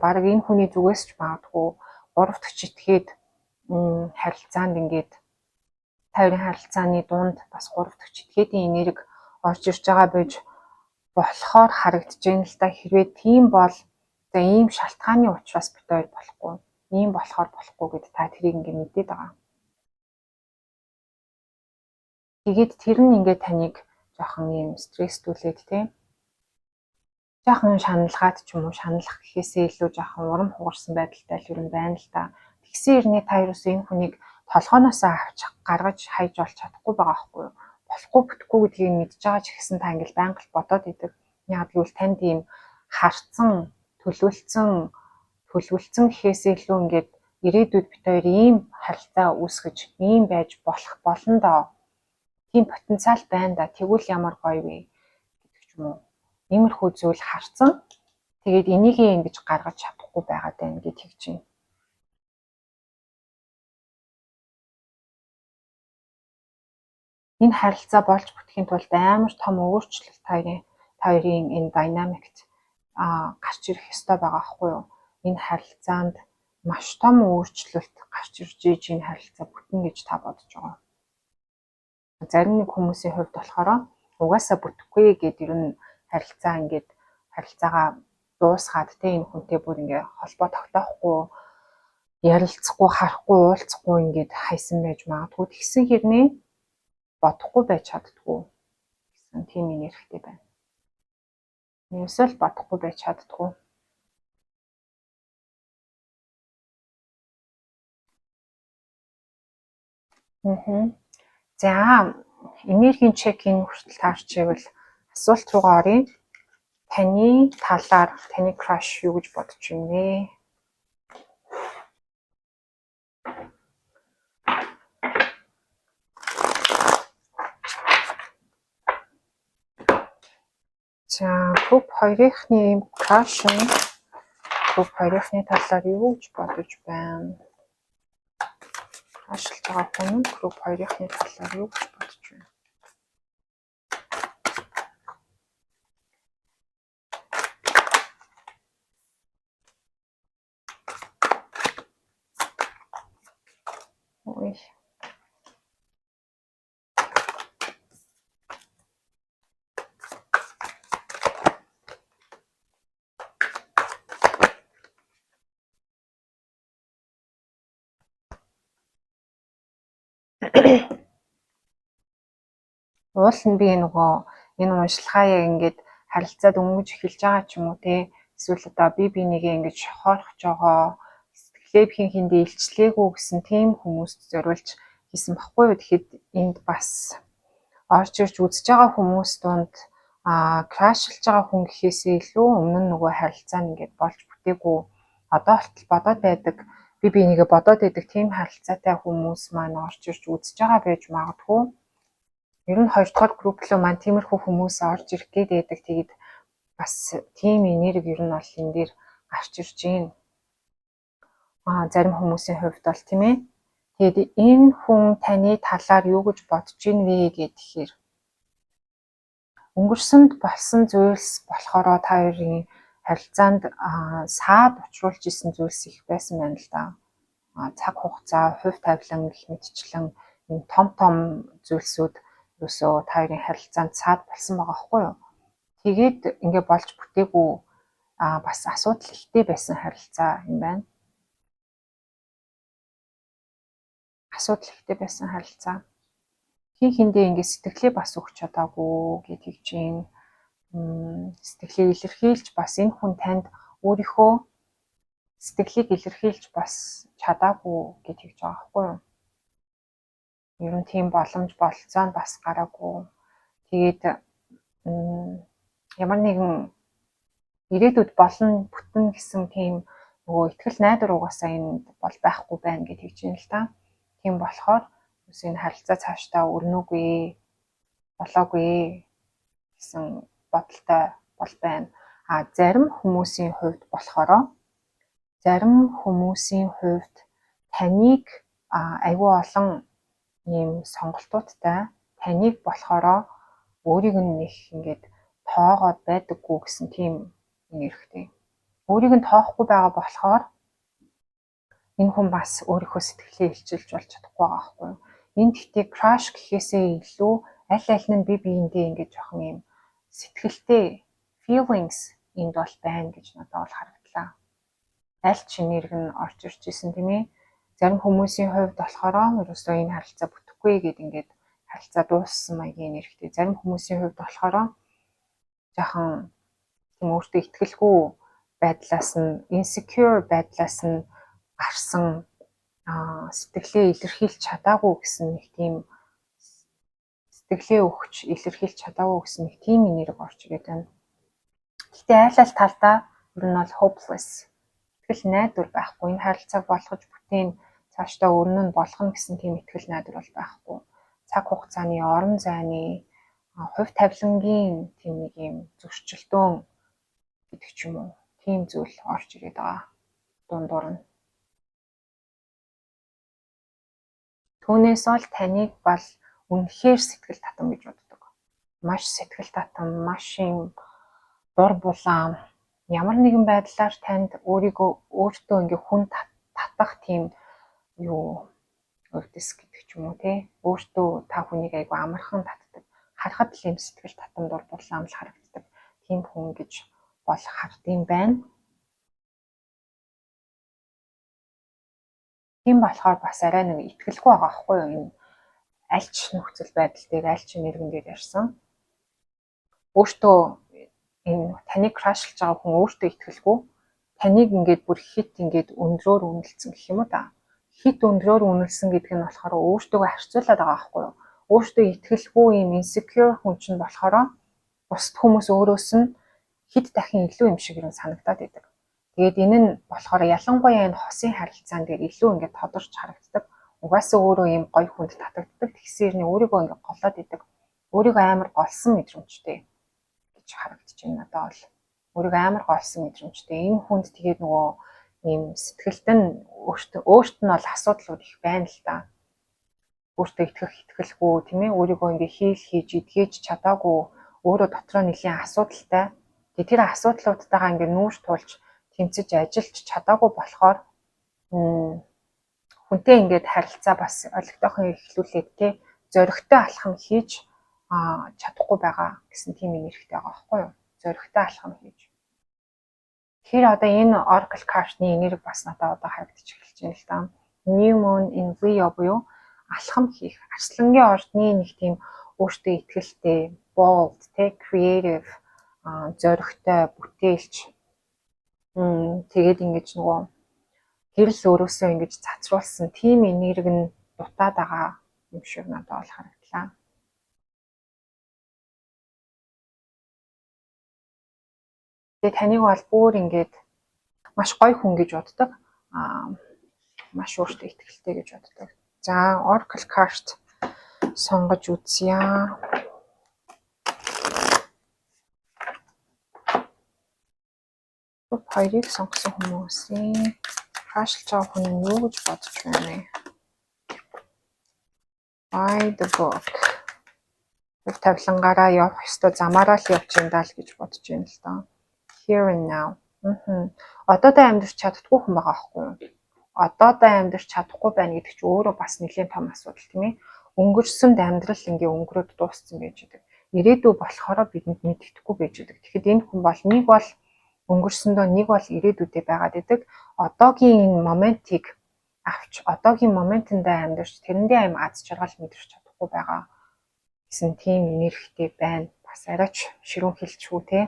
бараг энэ хүний зүгээс ч магадгүй гурав дахь читгээд харилцаанд ингээд та хоёрын харилцааны дунд бас гурав дахь читгээдийн энерги орж ирж байгаа байж болохоор харагдаж байна л да. Хэрвээ тийм бол за ийм шалтгааны учраас бид хоёр болохгүй. Ийм болохоор болохгүй гэд та тэрийг ингээд мэдээд байгаа. Тэгээд тэр нь ингээд таныг жоохон ийм стресстүүлээд те жоохон шаналгаад ч юм уу, шаналлах гэхээсээ илүү жоохон урам хугарсан байдалтай л ер нь байна л да. Тэгсэн хэрнээ та ерөөсөө энэ хүнийг толгойноосоо авч гаргаж хайж олж чадахгүй байгаа байхгүй юу? Болохгүй бүтэхгүй гэдгийг мэдж байгаа ч гэсэн та ингээл байнга л бодоод идэг. Яг гэвэл танд ийм харцсан, төлөвлөсөн, төлөвлөсөн гэхээсээ илүү ингээд ирээдүйд бид хоёр ийм харилцаа үүсгэж, ийм байж болох болно доо. Тийм потенциал байна да. Тэгвэл ямар гоё вэ гэдэг ч юм уу. Иймэрхүү зүйл харцсан. Тэгээд энийгээ ингэж гаргаж чадахгүй байгаад байна гэж хэлж байна. Энэ харилцаа болж бүтэхийн тулд амар том өөрчлөлт та хоёрын энэ динамикт гарч ирэх ёстой байгаа байхгүй юу? Энэ харилцаанд маш том өөрчлөлт гарч ирж иж энэ харилцаа бүтнэ гэж та бодож байгаа. Зарим нэг хүмүүсийн хувьд болохоор угаасаа бүтэхгүй гэд ер нь харилцаа ингээд харилцаагаа дуусгаад те энэ хүнтэй бүр ингээ холбоо тогтоохгүй, ярилцахгүй, харахгүй, уулзахгүй ингээд хайсан байж магадгүй. Тэгсэн хэрнээ бодохгүй байж чаддгүй гэсэн тийм энергитэй байна. Ерөөсөө л бодохгүй байж чаддгүй. За, энергийн check-in хүртэл таарчээвэл асуулт руугаа оръё. Таны талаар таны crush юу гэж бодож байна вэ? За, group 2-ны crush нь group 2-ны талаар юу гэж бодож байна? Crush лж байгаа хүн group 2-ны талаар юу гэж бодож байна? Ой. Уул нь би нөгөө энэ уншилгаа яг ингээд харилцаад өнгөж эхэлж байгаа ч юм уу те эсвэл одоо би бинийгээ ингэж шохоорох жогоо сэтгэлээ хин хиндээ илчлээгүй гэсэн тийм хүмүүст зориулж хийсэн баггүй юу. Тэгэхэд энд бас орж ирж үзэж байгаа хүмүүс дунд crush лж байгаа хүн гэхээсээ илүү өмнө нь нөгөө харилцаа нь ингээд болж бүтээгүй одоо болтол бодоод байдаг, би бинийгээ бодоод байдаг тийм харилцаатай хүмүүс маань орж ирж үзэж байгаа байж магадгүй. Ер нь хоёр дахь групп руу маань тиймэрхүү хүмүүс орж ирэх гээд байдаг. Тэгээд бас тийм энерги ер нь бол энэ дээр гарч ирж байна. Зарим хүмүүсийн хувьд бол тийм ээ. Тэгээд энэ хүн таны талаар юу гэж бодож ийн вэ гэхээр өнгөрсөнд болсон зүйлс болохоор та хоёрын харилцаанд саад учруулж исэн зүйлс их байсан байна л да. Цаг хугацаа, хувь тавилан гэх мэтчлэн энэ том том зүйлсүүд ерөөсөө та хоёрын харилцаанд саад болсон байгаа байхгүй юу? Тэгээд ингээ болж бүтээгүй бас асуудал ихтэй байсан харилцаа юм байна. Асуудал ихтэй байсан харилцаа. Хин хиндээ ингээ сэтгэлээ бас өгч чадаагүй гэж хэлж байна. Сэтгэлээ илэрхийлж бас энэ хүн танд өөрийнхөө сэтгэлийг илэрхийлж бас чадаагүй гэж хэлж байгаа байхгүй юу? Ер нь тийм боломж бололцоо нь бас гараагүй. Тэгээд ямар нэгэн ирээдүйд болно, бүтэн гэсэн тийм нөгөө итгэл найдвар угаасаа энд бол байхгүй байна гэж хэлж байна л та. Тийм болохоор бас энэ харилцаа цаашдаа өрнөөгүй, болоогүй гэсэн бодолтой бол байна. А зарим хүмүүсийн хувьд болохоор зарим хүмүүсийн хувьд таныг айгүй олон ийм сонголтуудтай, таныг болохоро өөрийг нь нэг ингээд тоогоод байдаггүй гэсэн тийм энергитэй. Өөрийг нь тоохгүй байгаа болохоор энэ хүн бас өөрийнхөө сэтгэлээ илчилж болж чадахгүй байгаа байхгүй юу? Энэ гэхдээ crush гэхээсээ илүү аль аль нь бие биендээ ингээд жоохон ийм сэтгэлтэй feelings энд бол байна гэж надад бол харагдлаа. Аль ч энерги нь орж ирж исэн, тийм ээ. Зарим хүмүүсийн хувьд болохоор ерөөсөө энэ харилцаа бүтэхгүй гэд ингээд харилцаа дууссан маягийн энергитэй. Зарим хүмүүсийн хувьд болохоор жоохон тийм өөртөө итгэлгүй байдлаас нь, insecure байдлаас нь гарсан, сэтгэлээ илэрхийлж чадаагүй гэсэн нэг тийм, сэтгэлээ өгч илэрхийлж чадаагүй гэсэн нэг тийм энерги орж ирээд байна. Гэхдээ айл аль талдаа ер нь бол hopeless, итгэл найдвар байхгүй. Энэ харилцааг болгож бүтээн, цаашдаа өрнө нь болгоно гэсэн тийм итгэл найдвар бол байхгүй. Цаг хугацааны, орон зайны, хувь тавилангийн тийм нэг юм зөрчилдөөн гэдэг ч юм уу. Тийм зүйл орж ирээд байгаа. Дундуур нь. Түүнээс бол таныг бол үнэхээр сэтгэл татам гэж боддог. Маш сэтгэл татам, маш юм дур булаам, ямар нэгэн байдлаар танд өөрийгөө өөртөө ингээ хүн татах тийм юу өвдөс гэдэг ч юм уу, те, өөртөө та хүнийг айгу амархан татдаг. Харахад л юм сэтгэл татам, дур булаам л харагддаг. Тийм хүн гэж бол хардсан байна. Тийм болохоор бас арай нэг итгэлгүй байгаа байхгүй юу, энэ аль ч нөхцөл байдал дээр, аль ч энергин дээр ярьсан. Өөртөө, энэ таныг crush лж байгаа хүн өөртөө итгэлгүй. Таныг ингээд бүр хит ингээд өндрөөр үнэлсэн гэх юм уу та. Хит өндрөөр үнэлсэн гэдэг нь болохоор өөртөө харьцуулаад байгаа байхгүй юу? Өөртөө итгэлгүй юм insecure хүн чинь болохоор бусад хүмүүс өөрөөс нь хэд дахин илүү юм шиг юм санагдаад байдаг. Тэгээд энэ нь болохоор ялангуяа энэ хосын харилцаан дээр илүү ингээд тодорч харагддаг. Угаасаа өөрөө ийм гоё хүнд татагддаг. Тэгсээр нь өөрийгөө ингээд голоод идэг. Өөрийгөө амар голсон мэдрэмжтэй гэж харагдаж байна надад бол. Өөрийгөө амар голсон мэдрэмжтэй. Энэ хүнд тэгээд нөгөө ийм сэтгэлд нь өөртөө өөрт нь бол асуудлууд их байна л да. Өөртөө итгэх итгэлгүй, тийм ээ, өөрийгөө ингээ heal хийж эдгэж чадаагүй, өөрөө дотроо нэлийн асуудалтай. Тэгээ тэр асуудлуудтайгаа ингээ нүүр тулж тэмцэж ажиллаж чадаагүй болохоор хүнтэй ингээд харилцаа бас олигтойхон эхлүүлээд, те, зоригтой алхам хийж чадахгүй байгаа гэсэн тийм энергитэй байгаа байхгүй юу? Зоригтой алхам хийж. Тэгэхээр одоо энэ Oracle card-ны энерги бас надад одоо харагдчих эхэлж байна л да. New Moon in Leo буюу алхам хийх. Арслангийн ордны нэг тийм өөртөө итгэлтэй, bold, те, creative, зоригтой, бүтээлч. Тэгээд ингэж нөгөө гэрэл өөрөөсөө ингэж цацруулсан тийм энерги нь дутаад байгаа юм шиг надад бол харагдлаа. Тэгээ таныг бол бүр ингээд маш гоё хүн гэж боддог. Маш өөртөө итгэлтэй гэж боддог. За, Oracle card сонгож үзье. Group 2-ыг сонгосон хүмүүсийн crush лж байгаа хүн нь юу гэж бодож байна вэ? By the book. Хувь тавилангаараа явах ёстой замаараа л явж юм даа л гэж бодож байна л доо. Here and now. Одоодоо амьдарч чаддаггүй хүн байгаа байхгүй юу? Одоодоо амьдарч чадахгүй байна гэдэг чинь өөрөө бас нэлээд том асуудал, тийм ээ. Өнгөрсөнд амьдрал ингээ өнгөрөөд дууссан байж байгаа. Ирээдүй болохоор бидэнд мэддэхгүй байж байгаа. Тэгэхэд энэ хүн бол нэг бол өнгөрсөндөө, нэг бол ирээдүйдээ байгаад идэг. Одоогийн энэ moment ыг авч, одоогийн moment эндээ амьдарч, тэрэндээ аим аз жаргал мэдэрч чадахгүй байгаа гэсэн тийм энергитэй байна. Бас арайч ширүүн хэлчихүү, те.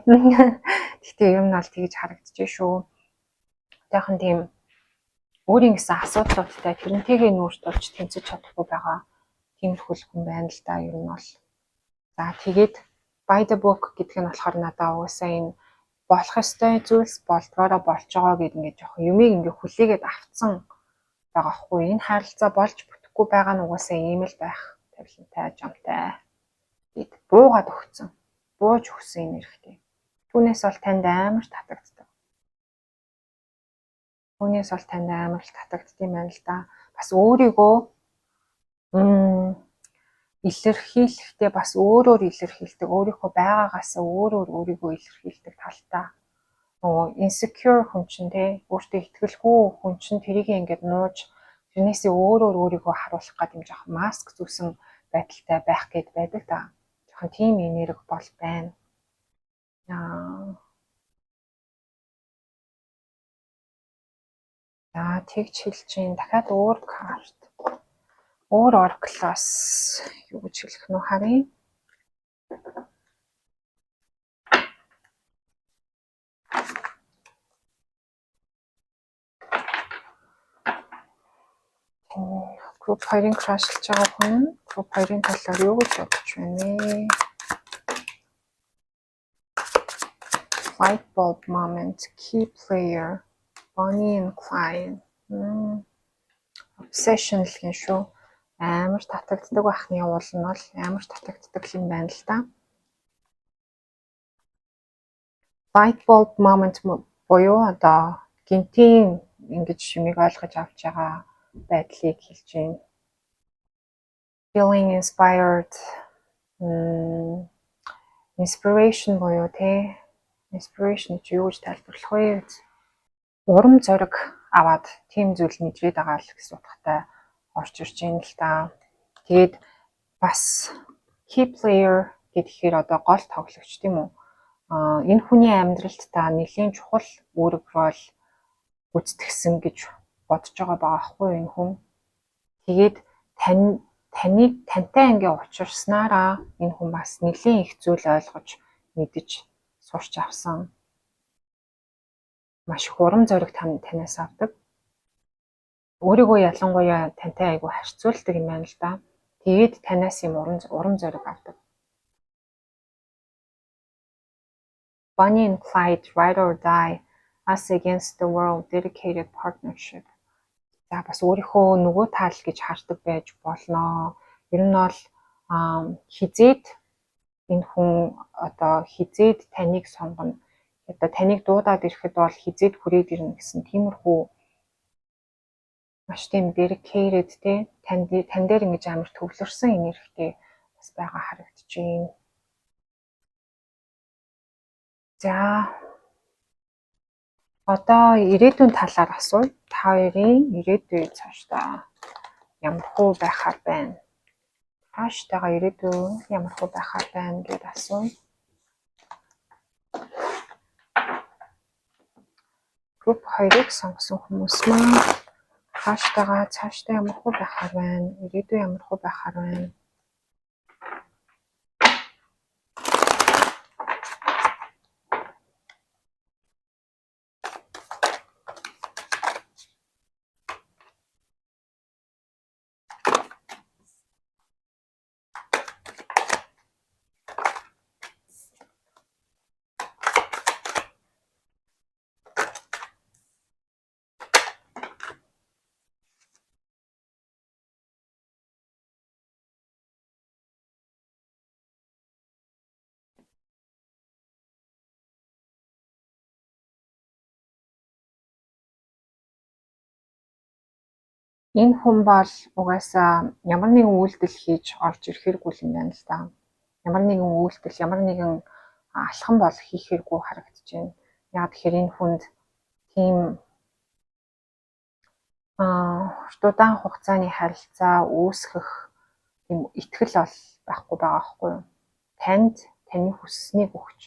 Гэхдээ ер нь бол тэгж харагдаж шүү. Одоохон тийм өөрийн гэсэн асуудлуудтай тэрнтэйгээ нүүр тулж тэмцэж чадахгүй байгаа. Тиймэрхүү л хүн байна л да ер нь бол. За, тэгээд by the book гэдэг нь болохоор надаа угаасаа энэ болох ёстой зүйлс болдгоороо болж байгаа гэдэг, ингээд жоохон юмыг ингээд хүлээгээд авцсан байгаа хгүй. Энэ харилцаа болж бүтэхгүй байгаа нь угаасаа ийм л байх тавилантай жамтай гэд буугаад өгцөн. Бууж өгсөн юм эрэхтэй. Түүнээс бол танд амар татагддаг. Түүнээс бол танд амар л татагддаг юм байна л да. Бас өөрийгөө илэрхийлэхдээ бас өөрөөр илэрхийлдэг. Өөрийнхөө байгаагаас өөрөөр өөрийгөө илэрхийлдэг талтай. Нөгөө insecure хүн чинь, те, өөртөө итгэлгүй хүн чинь тэрийг ингээд нууж, тэрнээсээ өөрөөр өөрийгөө харуулах гэдэг юм, жоох маск зүүсэн байдалтай байх гээд байдаг та. Жохон тийм энерги бол байна. Аа. За, тэгж хэлж чинь дахиад өөр карт. Өөр oracle-оос юу гэж хэлэх нь харъя. Group 2-ын crush-лж байгаа хүн group 2-ын талаар юу гэж бодож байна вэ? Light bulb moment, key player, Bonnie and Clyde. Obsession л гин шүү. Амар татагддаг байхны уул нь бол амар татагддаг юм байна л да. Light bulb moment буюу одоо гэнэтийн ингэж юмыг ойлгож авч байгаа байдлыг хэлж байна. Feeling inspired, inspiration буюу, те, inspiration чи юу гэж тайлбарлах вэ? Урам зориг аваад тийм зүйл мэдрээд байгаа л гэсэн утгатай орж ирж байна л да. Тэгээд бас key player гэхээр одоо гол тоглогч, тийм үү? А энэ хүний амьдралд та нэлийн чухал үүрэг роль гүйцэтгсэн гэж бодож байгаа байхгүй юу энэ хүн. Тэгээд таныг тантай ингээ учирснараа энэ хүн бас нэлийн их зүйл ойлгож, мэдэж, сурч авсан. Маш их урам зориг танаас авдаг. Өөрийгөө ялангуяа тантай айгүй харьцуулдаг юм байна л да. Тэгээд танаас юм урам зориг авдаг. Bonnie and Clyde, Ride or Die, Us Against the World, Dedicated Partnership. За, бас өөрийнхөө нөгөө тал гэж хардаг байж болно. Ер нь бол хэзээд энэ хүн одоо хэзээд таныг сонгоно. Одоо таныг дуудаад ирэхэд бол хэзээд хүрээд ирнэ гэсэн тиймэрхүү маш тийм dedicated, те, тань дээр ингэж амар төвлөрсөн энергитэй бас байгаа харагдаж байна. За, одоо ирээдүйн талаар асууя. Та хоёрын ирээдүй цаашдаа ямархуу байхаар байна? Цааштайгаа ирээдүй ямархуу байхаар байна гэдээ асууя. Group 2-ыг сонгосон хүмүүс маань цааштайгаа цаашдаа ямархуу байхаар байна? Ирээдүй ямархуу байхаар байна? Энэ хүн бол угаасаа ямар нэгэн үйлдэл хийж орж ирэхэргүй юм байна л да. Ямар нэгэн үйлдэл, ямар нэгэн алхам бол хийхэргүй харагдаж байна. Яг тэгэхээр энэ хүнд тийм урт удаан хугацааны харилцаа үүсгэх тийм итгэл бол байхгүй байгаа байхгүй юу? Танд таны хүссэнийг өгч,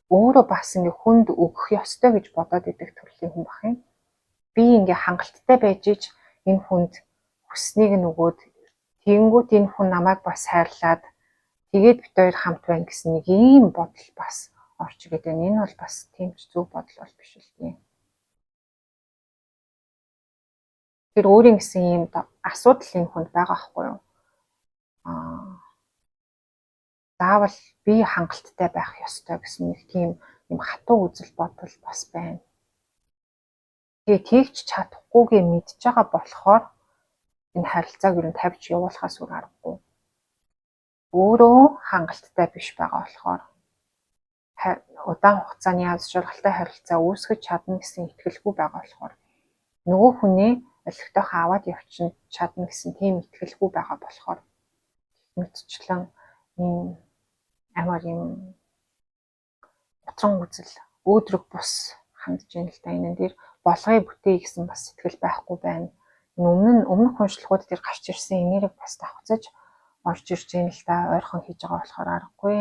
өөрөө бас ингээ хүнд өгөх ёстой гэж бодоод идэх төрлийн хүн байх юм. Би ингээ хангалттай байж ич энэ хүнд хүссэнийг нь өгөөд, тэгэнгүүт энэ хүн намайг бас хайрлаад, тэгээд бид хоёр хамт байна гэсэн нэг ийм бодол бас орж ирээд байна. Энэ бол бас тийм ч зөв бодол бол биш л дээ. Тэр өөрийн гэсэн ийм асуудал энэ хүнд байгаа байхгүй юу? Заавал би хангалттай байх ёстой гэсэн нэг тийм юм хатуу үзэл бодол бас байна. Тэгээ тэгч чадахгүйгээ мэдж байгаа болохоор энэ харилцааг ер нь тавьж явуулахаас өөр аргагүй. Өөрөө хангалттай биш байгаа болохоор удаан хугацааны аз жаргалтай харилцаа үүсгэж чадна гэсэн итгэлгүй байгаа болохоор, нөгөө хүнээ олигтойхон аваад явчих чадна гэсэн тийм итгэлгүй байгаа болохоор мэтчлэн ийм амар юм утран үзэл, өөдрөг бус хандж байна л да. Энэ дээр болгоё, бүтээе гэсэн бас сэтгэл байхгүй байна. Энэ өмнө нь өмнөх уншлагууд дээр гарч ирсэн энерги бас давхцаж орж ирж байна л да. Ойрхон хийж байгаа болохоор аргагүй.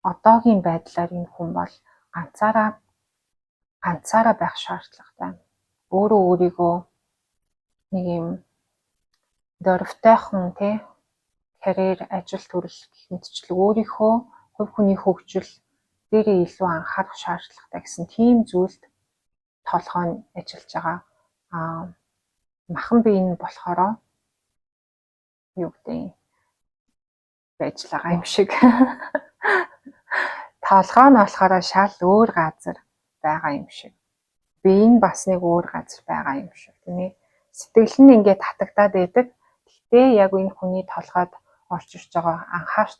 Одоогийн байдлаар энэ хүн бол ганцаараа ганцаараа байх шаардлагатай. Өөрөө өөрийгөө нэг юм дөрвтойхон, тий, карьер, ажил төрөл гэх мэтчлэг өөрийнхөө хувь хүний хөгжил дээрээ илүү анхаарах шаардлагатай гэсэн тийм зүйлд толгой нь ажиллаж байгаа. Махан бие нь болохоро юу гэдэг байж л байгаа юм шиг. Толгой нь болохоор шал өөр газар байгаа юм шиг. Бие нь бас нэг өөр газар байгаа юм шиг, тийм ээ. Сэтгэл нь ингээд татагдаад байдаг. Гэхдээ яг энэ хүний толгойд орж ирж байгаа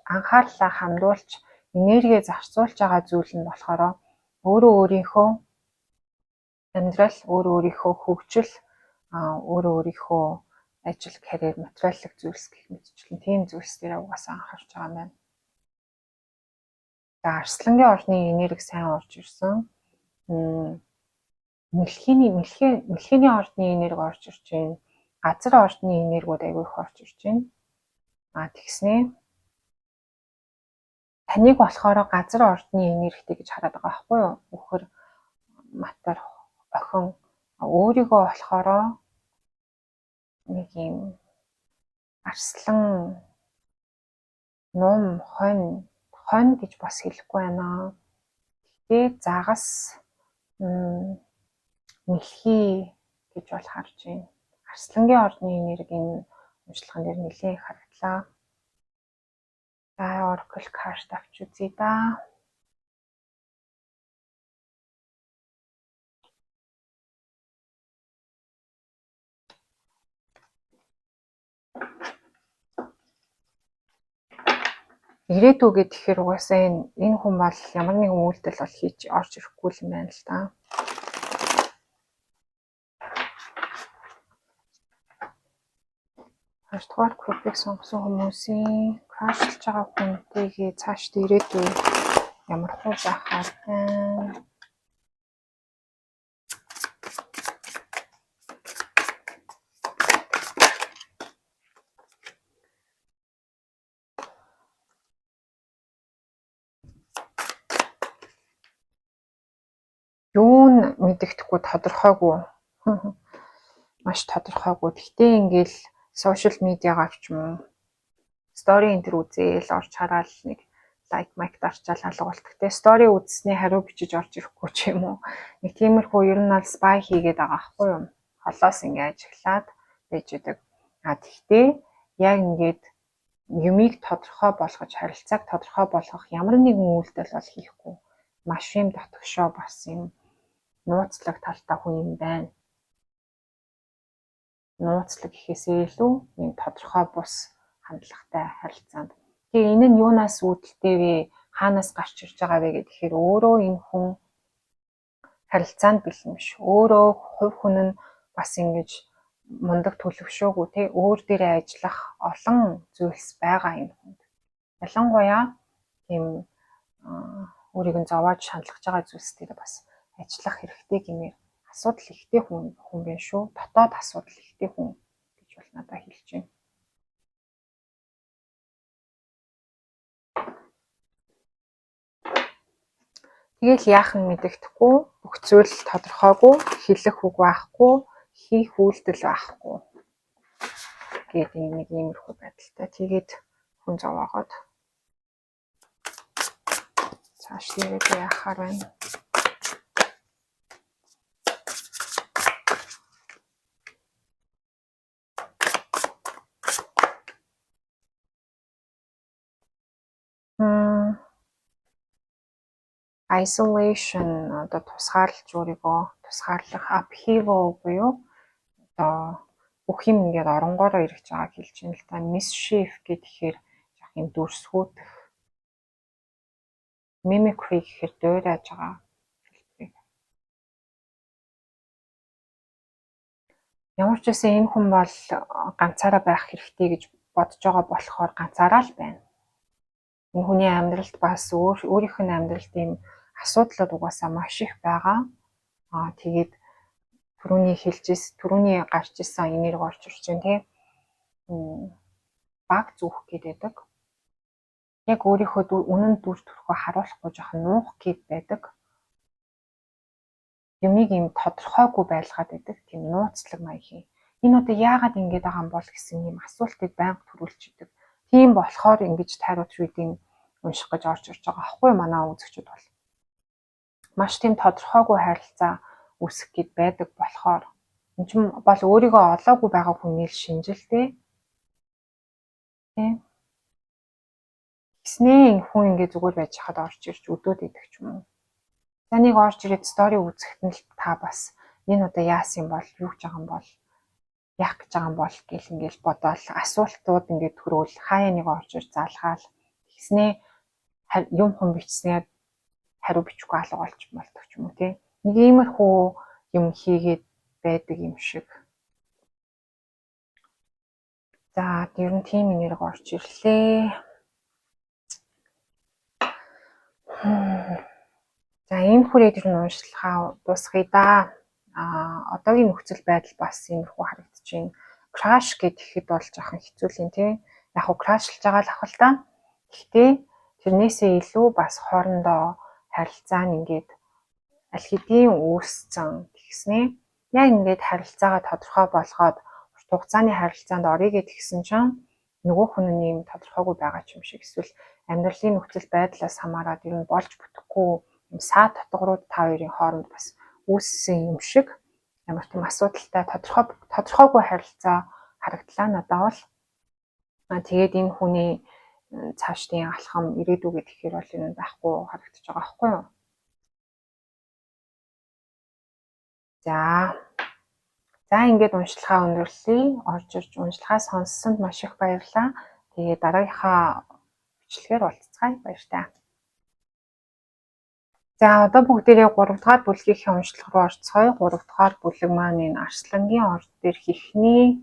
анхаарлаа хандуулж, энерги зарцуулж байгаа зүйл нь болохоор өөрөө өөрийнхөө амьдрал, өөрөө өөрийнхөө хөгжил, өөрөө өөрийнхөө ажил, карьер, материаллык зүйлс гэх мэтчлэн тийм зүйлс дээр угаасаа анхаарч байгаа юм байна. За, арслангийн орны энерги сайн орж ирсэн. Мэлхийний ордны энерги орж ирж байна. Газар ордны энергиуд аягүй их орж ирж байна. А тэгснээ таныг болохоор газар ордны энергитэй гэж хараад байгаа байхгүй юу? Үхэр, матар, охин өөрийгөө болохоор нэг юм арслан, нум, хонь, хонь гэж бас хэлэхгүй байна. Гэхдээ загас, мэлхий гэж бол харж байна. Арслангийн ордны энерги энэ уншлаган дээр нэлээд харагдлаа. За, Oracle card авч үзье да. Ирээдүй гэхээр угаасаа энэ хүн бол ямар нэгэн үйлдэл бол хийж орж ирэхгүй юм байна л да. Хоёрдугаар группийг сонгосон хүмүүсийн crush лж байгаа хүнтэйгээ цаашдаа ирээдүй ямар хуу байхаар байна. Юу нь мэдэгдэхгүй, тодорхойгүй. Маш тодорхойгүй. Гэхдээ ингээл social media гаар ч юм уу story энэ тэр үзээл орж хараал нэг like майк дарчаал алга болдог те. Story үзсний хариу бичиж орж ирэхгүй ч юм уу. Нэг тиймэрхүү, ер нь бол spy хийгээд байгаа байхгүй юу? Холоос ингээ ажиглаад байж идэг. А тэгтээ яг ингээд юмыг тодорхой болгож, харилцааг тодорхой болгох ямар нэгэн үйлдэл бол хийхгүй. Маш юм дотгошоо бас юм нууцлаг талтай хүн юм байна. Нууцлаг гэхээсээ илүү юм тодорхой бус хандлагатай харилцаанд. Тэгээ энэ нь юунаас үүдэлтэй вэ? Хаанаас гарч ирж байгаа вэ гэхээр өөрөө энэ хүн харилцаанд бэлэн биш. Өөрөө хувь хүн нь бас ингэж мундаг төлөвшөөгүй, те, өөр дээрээ ажиллах олон зүйлс байгаа энэ хүнд. Ялангуяа тийм өөрийг нь зовоож шаналгаж байгаа зүйлс дээр бас ажиллах хэрэгтэй гэмээр асуудал ихтэй хүн хүн байна шүү. Дотоод асуудал ихтэй хүн гэж бол надад хэлж байна. Тэгэл яах нь мэдэгдэхгүй, бүх зүйл тодорхойгүй, хэлэх үг байхгүй, хийх үйлдэл байхгүй. Гээд нэг иймэрхүү байдалтай. Тэгээд хүн зовоогоод цааш нэрээ яахаар байна. Isolation одоо тусгаарлаж өөрийгөө тусгаарлах, upheaval буюу одоо бүх юм ингээд оронгоороо эргэж байгааг хэлж байна л да. Mischief гэхээр жоох юм дүрсгүйдэх. Mimicry гэхээр дуурайж байгаа хэлбэрийг. Ямар ч байсан энэ хүн бол ганцаараа байх хэрэгтэй гэж бодож байгаа болохоор ганцаараа л байна. Энэ хүний амьдралд бас өөрийнх нь амьдралд ийм асуудлууд угаасаа маш их байгаа. Тэгээд түрүүний хэлжээс түрүүний гарч исэн энерги орж ирж байна тий. Баг зүүх гээд байдаг. Яг өөрийнхөө үнэн дүр төрхөө харуулахгүй жоохон нуух гээд байдаг. Юмыг юм тодорхойгүй байлгаад байдаг. Тийм нууцлаг маягийн. Энэ одоо яагаад ингэж байгаа юм бол гэсэн юм асуултыг байнга төрүүлж идэг. Тийм болохоор ингэж tarot reading унших гэж орж ирж байгаа аахгүй манай үзэгчид бол. Маш тийм тодорхойгүй харилцаа үүсэх гээд байдаг болохоор энэ чинь бол өөрийгөө олоогүй байгаа хүний л шинжил тий. Тийм. Тэгснээ хүн ингээ зүгээр байж хахад орж ирж өдөөд идэх ч юм уу. За нэг орж ирээд story үзэхэд нь л та бас энэ удаа яасан юм бол, юу гэж байгаа юм бол, яах гэж байгаа юм бол гэл ингээл бодоол асуултууд ингээд төрөөл хаяа нэг орж ирж залгаал тэгснээ юм хум бичснээр хариу бичихгүй алга болж болдог ч юм уу тий. Нэг иймэрхүү юм хийгээд байдаг юм шиг. За ер нь тийм энерги орж ирлээ. За энэ хүрээд ер нь уншилгаа дуусгая да. Одоогийн нөхцөл байдал бас иймэрхүү харагдаж байна. Crush гэхэд бол жоохон хэцүү л юм тий. Яг хуу crush-лж байгаа л ах л та. Гэхдээ тэрнээсээ илүү бас хоорондоо харилцаа нь ингээд аль хэдийн үүсцэн тэгснээ. Яг ингээд харилцаагаа тодорхой болгоод урт хугацааны харилцаанд оръё гэдгсэн чинь нөгөө хүн нь юм тодорхойгүй байгаа ч юм шиг эсвэл амьдралын нөхцөл байдлаас хамаарат ер нь болж бүтэхгүй юм саа татгрууд та хоёрын хооронд бас үүссэн юм шиг ямар тийм асуудалтай тодорхойгүй харилцаа харагдлаа надад бол. Тэгээд энэ хүний цаашдын алхам ирээдүй гэхээр бол энэ байхгүй харагдаж байгаа байхгүй юу? За. За ингээд уншилгаа өндөрлөе. Орж ирж уншилгаа сонссонд маш их баярлалаа. Тэгээд дараагийнхаа бичлэгээр уулзцгаая. Баяртай. За одоо бүгдээрээ 3 дугаар бүлгийнхээ уншлага руу орцгоё. 3 дугаар бүлэг маань энэ Арслангийн орд дээрх эхний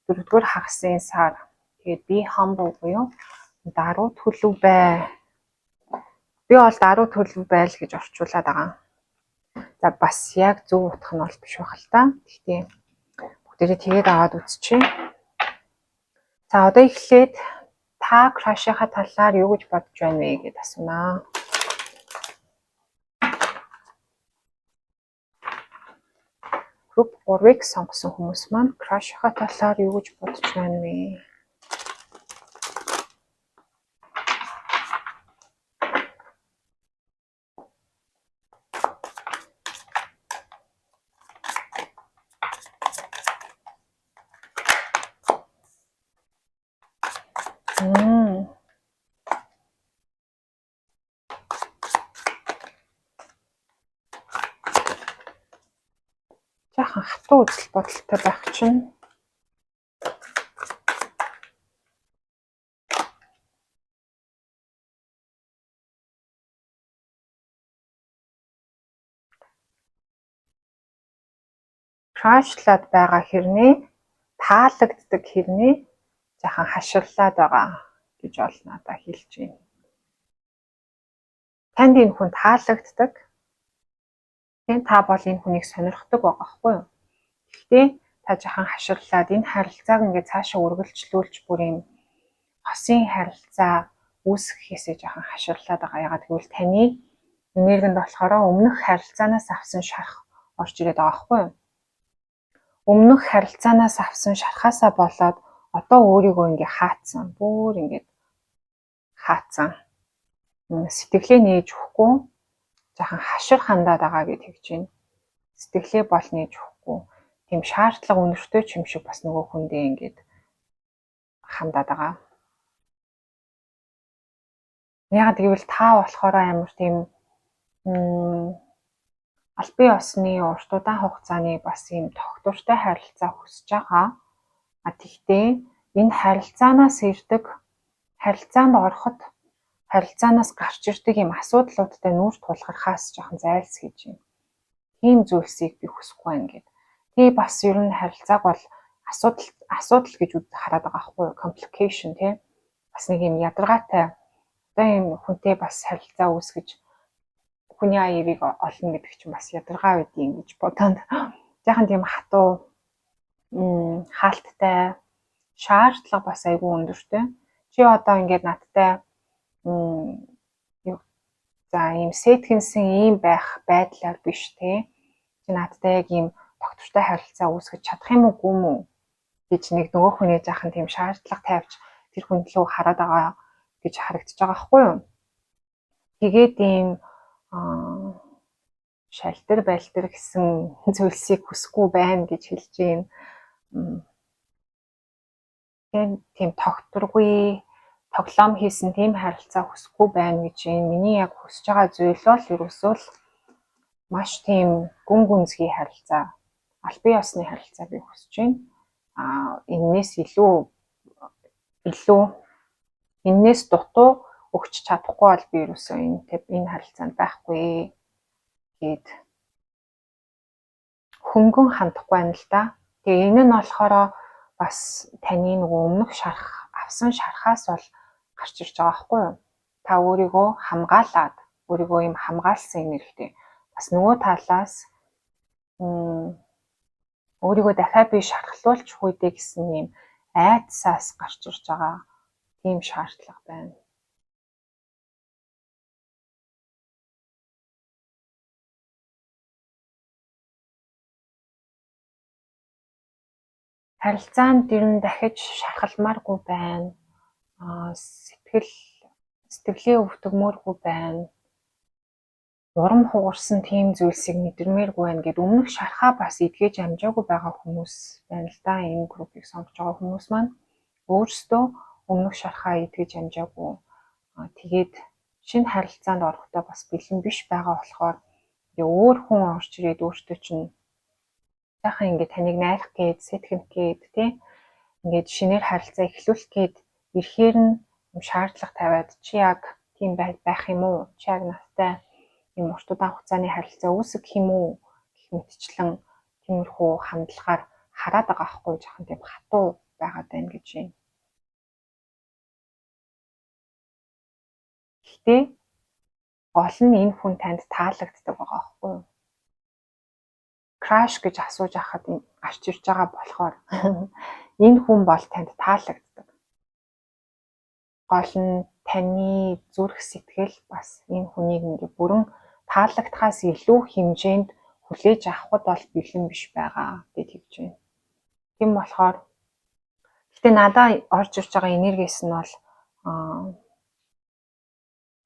4 дугаар хагасын сар. Тэгээд be humble буюу даруй төлөв бай. Би бол даруй төлөв байл гэж орчуулад байгаа. За бас яг зөв утга нь бол биш байх л та. Гэхдээ бүгдээрээ тэгээд аваад үзчихье. За одоо эхлээд та crush-ийнхаа талаар юу гэж бодож байна вэ гэдээ асуунаа. Group 3-ыг сонгосон хүмүүс маань crush-ийнхаа талаар юу гэж бодож байна вэ? Жаахан хатуу үзэл бодолтой байх чинь. Crush-лаад байгаа хэрнээ таалагддаг хэрнээ жаахан хаширлаад байгаа гэж бол надад хэлж байна. Танд энэ хүн таалагддаг. Та бол энэ хүнийг сонирхдаг байгаа байхгүй юу? Гэхдээ та жаахан хаширлаад энэ харилцааг ингээд цаашаа үргэлжлүүлж бүр юм хосын харилцаа үүсгэхээсээ жаахан хаширлаад байгаа. Яагаад гэвэл таны энергинд болохоор өмнөх харилцаанаас авсан шарх орж ирээд байгаа байхгүй юу? Өмнөх харилцаанаас авсан шархаасаа болоод одоо өөрийгөө ингээ хаацсан. Бүр ингээд хаацсан. Сэтгэлээ нээж өгөхгүй жаахан хашир хандаад байгаа гэж хэлж байна. Сэтгэлээ бол нээж өгөхгүй. Тийм шаардлага өнөртэй ч юм шиг бас нөгөө хүндээ ингээд хандаад байгаа. Яагаад гэвэл та болохоор амар тийм Албан ёсны урт удаан хугацааны бас ийм тогтвортой харилцаа хүсэж байгаа. А тэгтээ энэ харилцаанаас ирдэг, харилцаанд ороход харилцаанаас гарч ирдэг ийм асуудлуудтай нүүр тулгархаас жоохон зайлсхийж байна. Тийм зүйлсийг би хүсэхгүй байна гэд. Тэгээ бас ер нь харилцааг бол асуудал гэж хараад байгаа байхгүй юу? Complication, тий. Бас нэг юм ядаргаатай, одоо ийм хүнтэй бас харилцаа үүсгэж хүний аяарыг олно гэдэг чинь бас ядаргаа байдгийг гэж бодоод жаахан тийм хатуу, хаалттай, шаардлага бас айгүй өндөртэй. Чи одоо ингээд надтай за ийм сэтгэнсэн ийм байх байдлаар биш, те. Чи надтай яг ийм тогтвортой харилцаа үүсгэж чадах юм уу, үгүй юм уу гэж нэг нөгөө хүний жаахан тийм шаардлага тавьж тэр хүн лөө хараад байгаа гэж харагдаж байгаа байхгүй юу? Тэгээд ийм шалтар байлтар гэсэн зүйлсийг хүсэхгүй байна гэж хэлж байна. Тийм тогтворгүй тоглоом хийсэн тийм харилцаа хүсэхгүй байна гэж байна. Миний яг хүсэж байгаа зүйл бол ерөөсөө л маш тийм гүн гүнзгий харилцаа, албан ёсны харилцаа би хүсэж байна. А энээс илүү энээс дутуу өгч чадахгүй бол би ерөөсөө энэ харилцаанд байхгүй гээд хөнгөн хандахгүй байна л да. Тэгээ энэ нь болохоор бас таны нөгөө өмнөх шарх авсан шархаас бол гарч ирж байгаа байхгүй юу? Та өөрийгөө хамгаалаад, өөрийгөө юм хамгаалсан энергитэй. Бас нөгөө талаас өөрийгөө дахиад би шархлуулчих үү дээ гэсэн юм айдсаас гарч ирж байгаа тийм шаардлага байна. Харилцаанд ер нь дахиж шархалмааргүй байна. Сэтгэлээ өвтгөмөөргүй байна. Урам хугарсан тийм зүйлсийг мэдэрмээргүй байна гэд өмнөх шархаа бас эдгэж амжаагүй байгаа хүмүүс байна л да. Энэ группийг сонгож байгаа хүмүүс маань өөрсдөө өмнөх шархаа эдгэж амжаагүй. Тэгээд шинэ харилцаанд орохдоо бас бэлэн биш байгаа болохоор ингээ өөр хүн орж ирээд өөртөө чинь сайхан ингээ таныг найрах гээд, сэтгэнх гээд, тий, ингээд шинээр харилцаа эхлүүлэх гээд ирэхээр нь юм шаардлага тавиад, чи яг тийм байх юм уу? Чи яг надтай юм урт удаан хугацааны харилцаа үүсгэх юм уу гэх мэтчлэн тиймэрхүү хандлагаар хараад байгаа байхгүй, жоохон тийм хатуу байгаад байна гэж юм. Гэхдээ гол нь энэ хүн танд таалагддаг байгаа байхгүй юу? Crush гэж асууж ахад гарч ирж байгаа болохоор энэ хүн бол танд таалагддаг. Гол нь таны зүрх сэтгэл бас энэ хүнийг ингээ бүрэн таалагдахаас илүү хэмжээнд хүлээж авахд бол бэлэн биш байгаа гэж хэлж байна. Тийм болохоор гэтээ надаа орж ирж байгаа энергиэс нь бол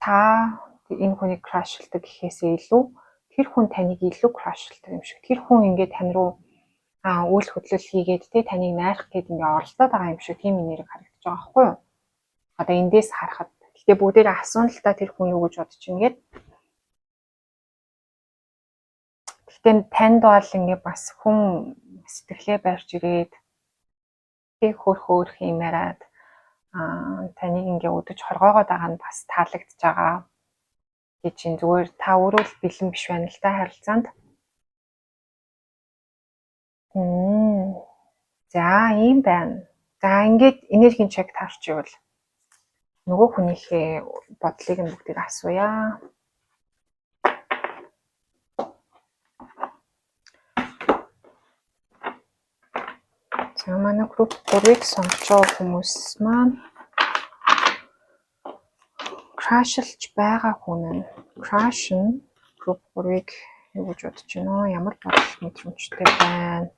та энэ хүнийг crush лдаг гэхээсээ илүү тэр хүн таныг илүү crush лдаг юм шиг. Тэр хүн ингээд тань руу үйл хөдлөл хийгээд, те, таныг найрах гээд ингээ оролдоод байгаа юм шиг тийм энерги харагдаж байгаа байхгүй юу? Одоо эндээс харахад гэтээ бүгдээрээ асууна л та, тэр хүн юу гэж бодож чинь гээд. Гэтээ танд бол ингээ бас хүн сэтгэлээ барьж ирээд тэг хөр хөөх юм яриад таныг ингээ өдөж хоргоогоод байгаа нь бас таалагдж байгаа гэж чинь, зүгээр та өөрөө л бэлэн биш байна л да харилцаанд. За, ийм байна. За, ингээд энергийн check таарчвал нөгөө хүнийхээ бодлыг нь бүгдийг асууя. За, манай групп 3-ыг сонгож байгаа хүмүүс маань crush лж байгаа хүн нь, crush нь групп 3-ыг юу гэж бодож байна вэ? Ямар бодол мэдрэмжтэй байна?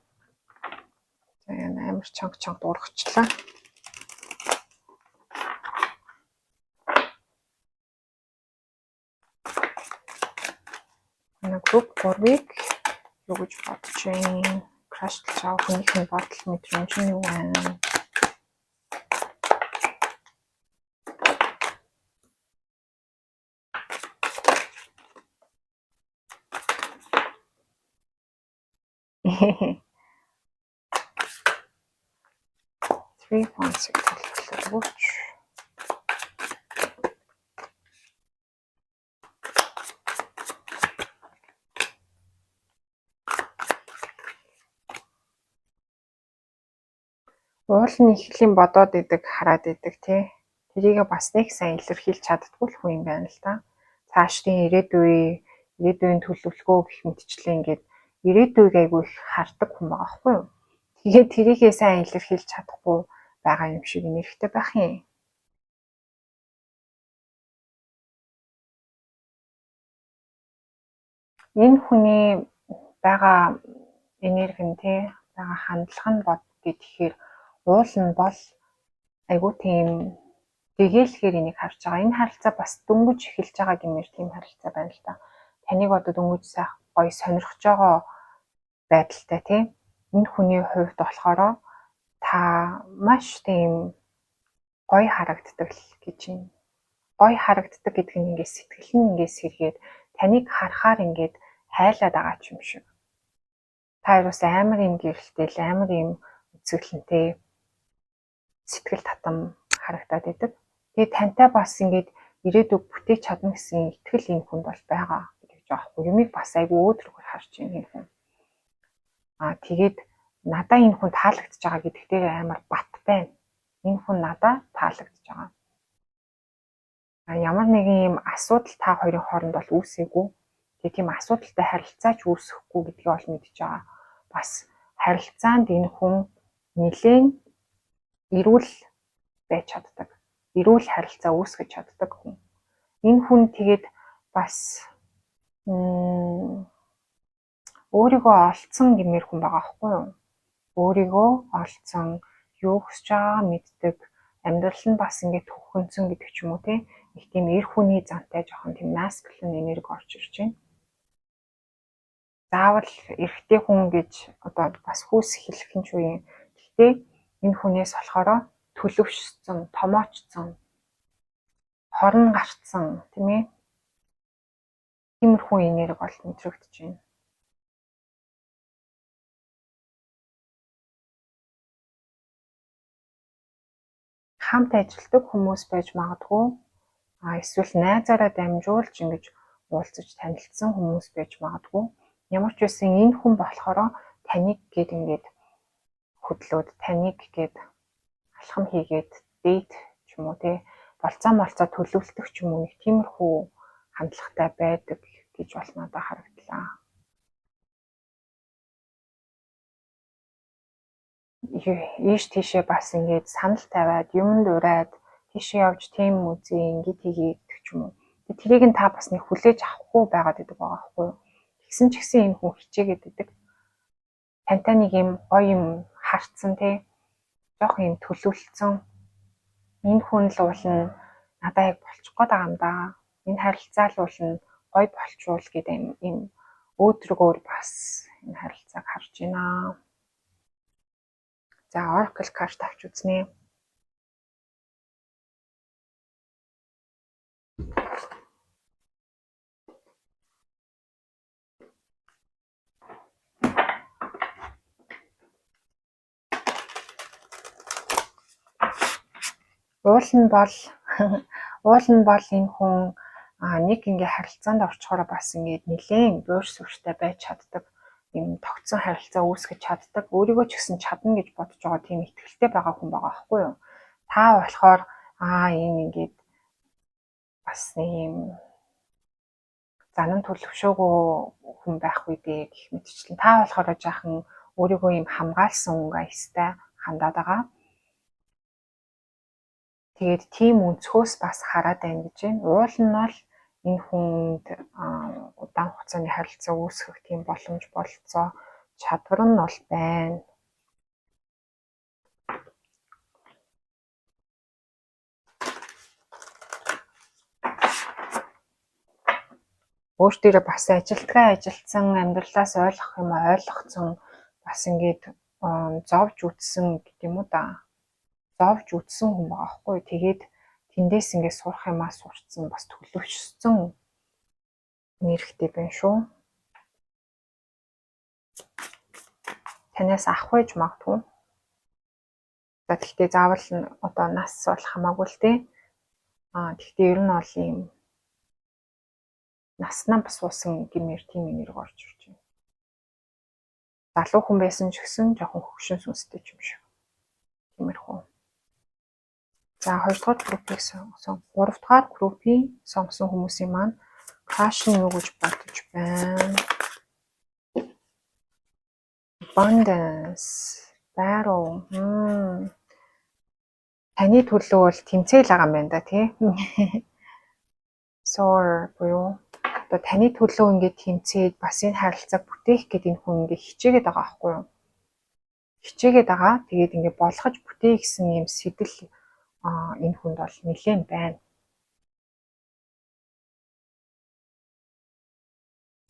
За, энэ амар чанга чанга дуургачлаа. Манай групп 3-ыг юу гэж бодож байна? Crush лж байгаа хүнийх нь бодол мэдрэмж нь юу байна? Three Wands-ыг төлөвлөлөө өгөөч. Уул нь их л юм бодоод идэг, хараад идэг тий. Тэрийгээ бас нэг сайн илэрхийлж чаддгүй л хүн юм байна л да. Цаашдын ирээдүй, ирээдүйн төлөвлөгөө гэх мэтчлэн ингээд ирээдүйг айгүй их хардаг хүн байгаа хгүй юу. Тэгээд тэрийгээ сайн илэрхийлж чадахгүй байгаа юм шиг нэрхтэй байх юм. Энэ хүний байгаа энерги нь тий байгаа хандлага нь бод гэхээр уул нь бол айгүй тийм гэгээлэхээр энийг харж байгаа. Энэ харилцаа бас дөнгөж эхэлж байгаа гэмээр тийм харилцаа байна л да. Таныг одоо дөнгөж сайх гоё сонирхож байгаа байдалтай тийм. Энэ хүний хувьд болохоор та маш тийм гоё харагддаг л гэж юм. Гоё харагддаг гэдэг нь ингээд сэтгэл нь ингээд сэргээд таныг харахаар ингээд хайлаад байгаа ч юм шиг. Та хоёроос амар юм гэрэлтэл, амар юм үзэсгэлэнтэй сэтгэл татам харагдаад байдаг. Тэгээ тантай бас ингээд ирээдүйг бүтээж чадна гэсэн итгэл энэ хүнд бол байгаа гэж байгаа хгүй. Юмыг бас айгүй өөдрөгөр харж байна энэ хүн. Аа тэгээд надаа энэ хүн таалагдж байгаа гэдэг дээр амар бат байна. Энэ хүн надаа таалагдж байгаа. А ямар нэгэн юм асуудал та хоёрын хооронд бол үүсээгүй. Тэгээ тийм асуудалтай харилцаач үүсэхгүй гэдгийг бол мэдж байгаа. Бас харилцаанд энэ хүн нэлээд эрүүл байж чаддаг. Эрүүл харилцаа үүсгэж чаддаг хүн. Энэ хүн тэгээд бас өөрийгөө олцсон гэмээр хүн байгаа хгүй юу? Өөрийгөө олцсон, юу хүсэж байгаагаа мэддэг, амьдрал нь бас ингээд төвхөнцөн гэдэг ч юм уу те. Нэг тийм эр хүний зантай жоохон тийм masculine энерги орж ирж байна. Заавал эрэгтэй хүн гэж одоо бас хүүс хэлэх нь ч үе. Гэхдээ энэ хүнээс болохоор төлөвшсөн, томоочсон, хорон гарцсан тийм ээ. Тиймэрхүү энерги бол мэдрэгдэж байна. Хамт ажилладаг хүмүүс байж магадгүй. А эсвэл найзаараа дамжуулж ингэж уулзаж танилцсан хүмүүс байж магадгүй. Ямар ч байсан энэ хүн болохоор таныг гээд ингээд хөдлөөд таныг гээд алхам хийгээд date ч юм уу те болцоо молцоо төлөвлөдөг ч юм уу нэг тиймэрхүү хандлагатай байдаг гэж бол надад харагдлаа. Ийш тийшээ бас ингээд санал тавиад юмд ураад тийшээ явж тийм үзье ингээд хийе гэдэг ч юм уу. Тэрийг нь та бас нэг хүлээж авахгүй байгаад байдаг байгаа байхгүй юу? Тэгсэн ч гэсэн энэ хүн хичээгээд байдаг. Тантай нэг юм гоё юм харцсан те жоох юм төлөвлөсөн. Энэ хүн л уулна надаа яг болчих гээд байгаа юм да. Энэ харилцаа л уулна гоё болчвол гэдэг юм өөдрөгөөр бас энэ харилцааг харж байна. За Oracle карт авч үзнэ. Уул нь бол уул нь бол энэ хүн нэг ингээ харилцаанд орчхороо бас ингээд нэлээн буур сүртэй байж чаддаг юм тогтсон харилцаа үүсгэж чаддаг. Өөрийгөө ч гэсэн чадна гэж бодож байгаа тийм итгэлтэй байгаа хүн байгаа байхгүй юу? Та болохоор энэ ингээд бас нэг юм занан төлөвшөөгөө хүн байх үү дээ гэх мэтчлэн та болохоор жаахан өөрийгөө юм хамгаалсан өнгө аястай хандаад байгаа. Тэгээд тийм өнцгөөс бас хараад байна гэж байна. Уул нь бол энэ хүнд удаан хугацааны харилцаа үүсгэх тийм боломж бололцоо чадвар нь бол байна. Өөр дээрээ бас ажилтгаа ажилтсан амьдралаас ойлгох юм ойлгоцсон бас ингээд зовж үтсэн гэдэг юм уу да. Зовж үтсэн хүн байгаа хгүй. Тэгээд тэндээс ингээд сурах юмаа сурцсан бас төлөвшсөн нэрхтэй байна шүү. Танаас авах байж магадгүй. За, гэхдээ заавал одоо нас бол хамаагүй л те. Гэхдээ ер нь бол ийм наснаа бас суусан гэмээр тийм энерги орж ирж байна. Залуу хүн байсан ч гэсэн жоохон хөгшин сүнстэй юм шиг. Тиймэрхүү. За, хоёрдугаар группийг сонгосон. Гуравдугаар группийг сонгосон хүмүүсийн маань crush нь юу гэж бодож байна? Abundance, battle. Таны төлөө бол тэмцээл байгаа юм байна да, тий. Soar буюу одоо таны төлөө ингээд тэмцээд бас энэ харилцааг бүтээх гэдэг энэ хүн ингээд хичээгээд байгаа байхгүй юу? Хичээгээд байгаа. Тэгээд ингээд болгож бүтээе гэсэн юм сэтэл энэ хүнд бол нэлээд байна.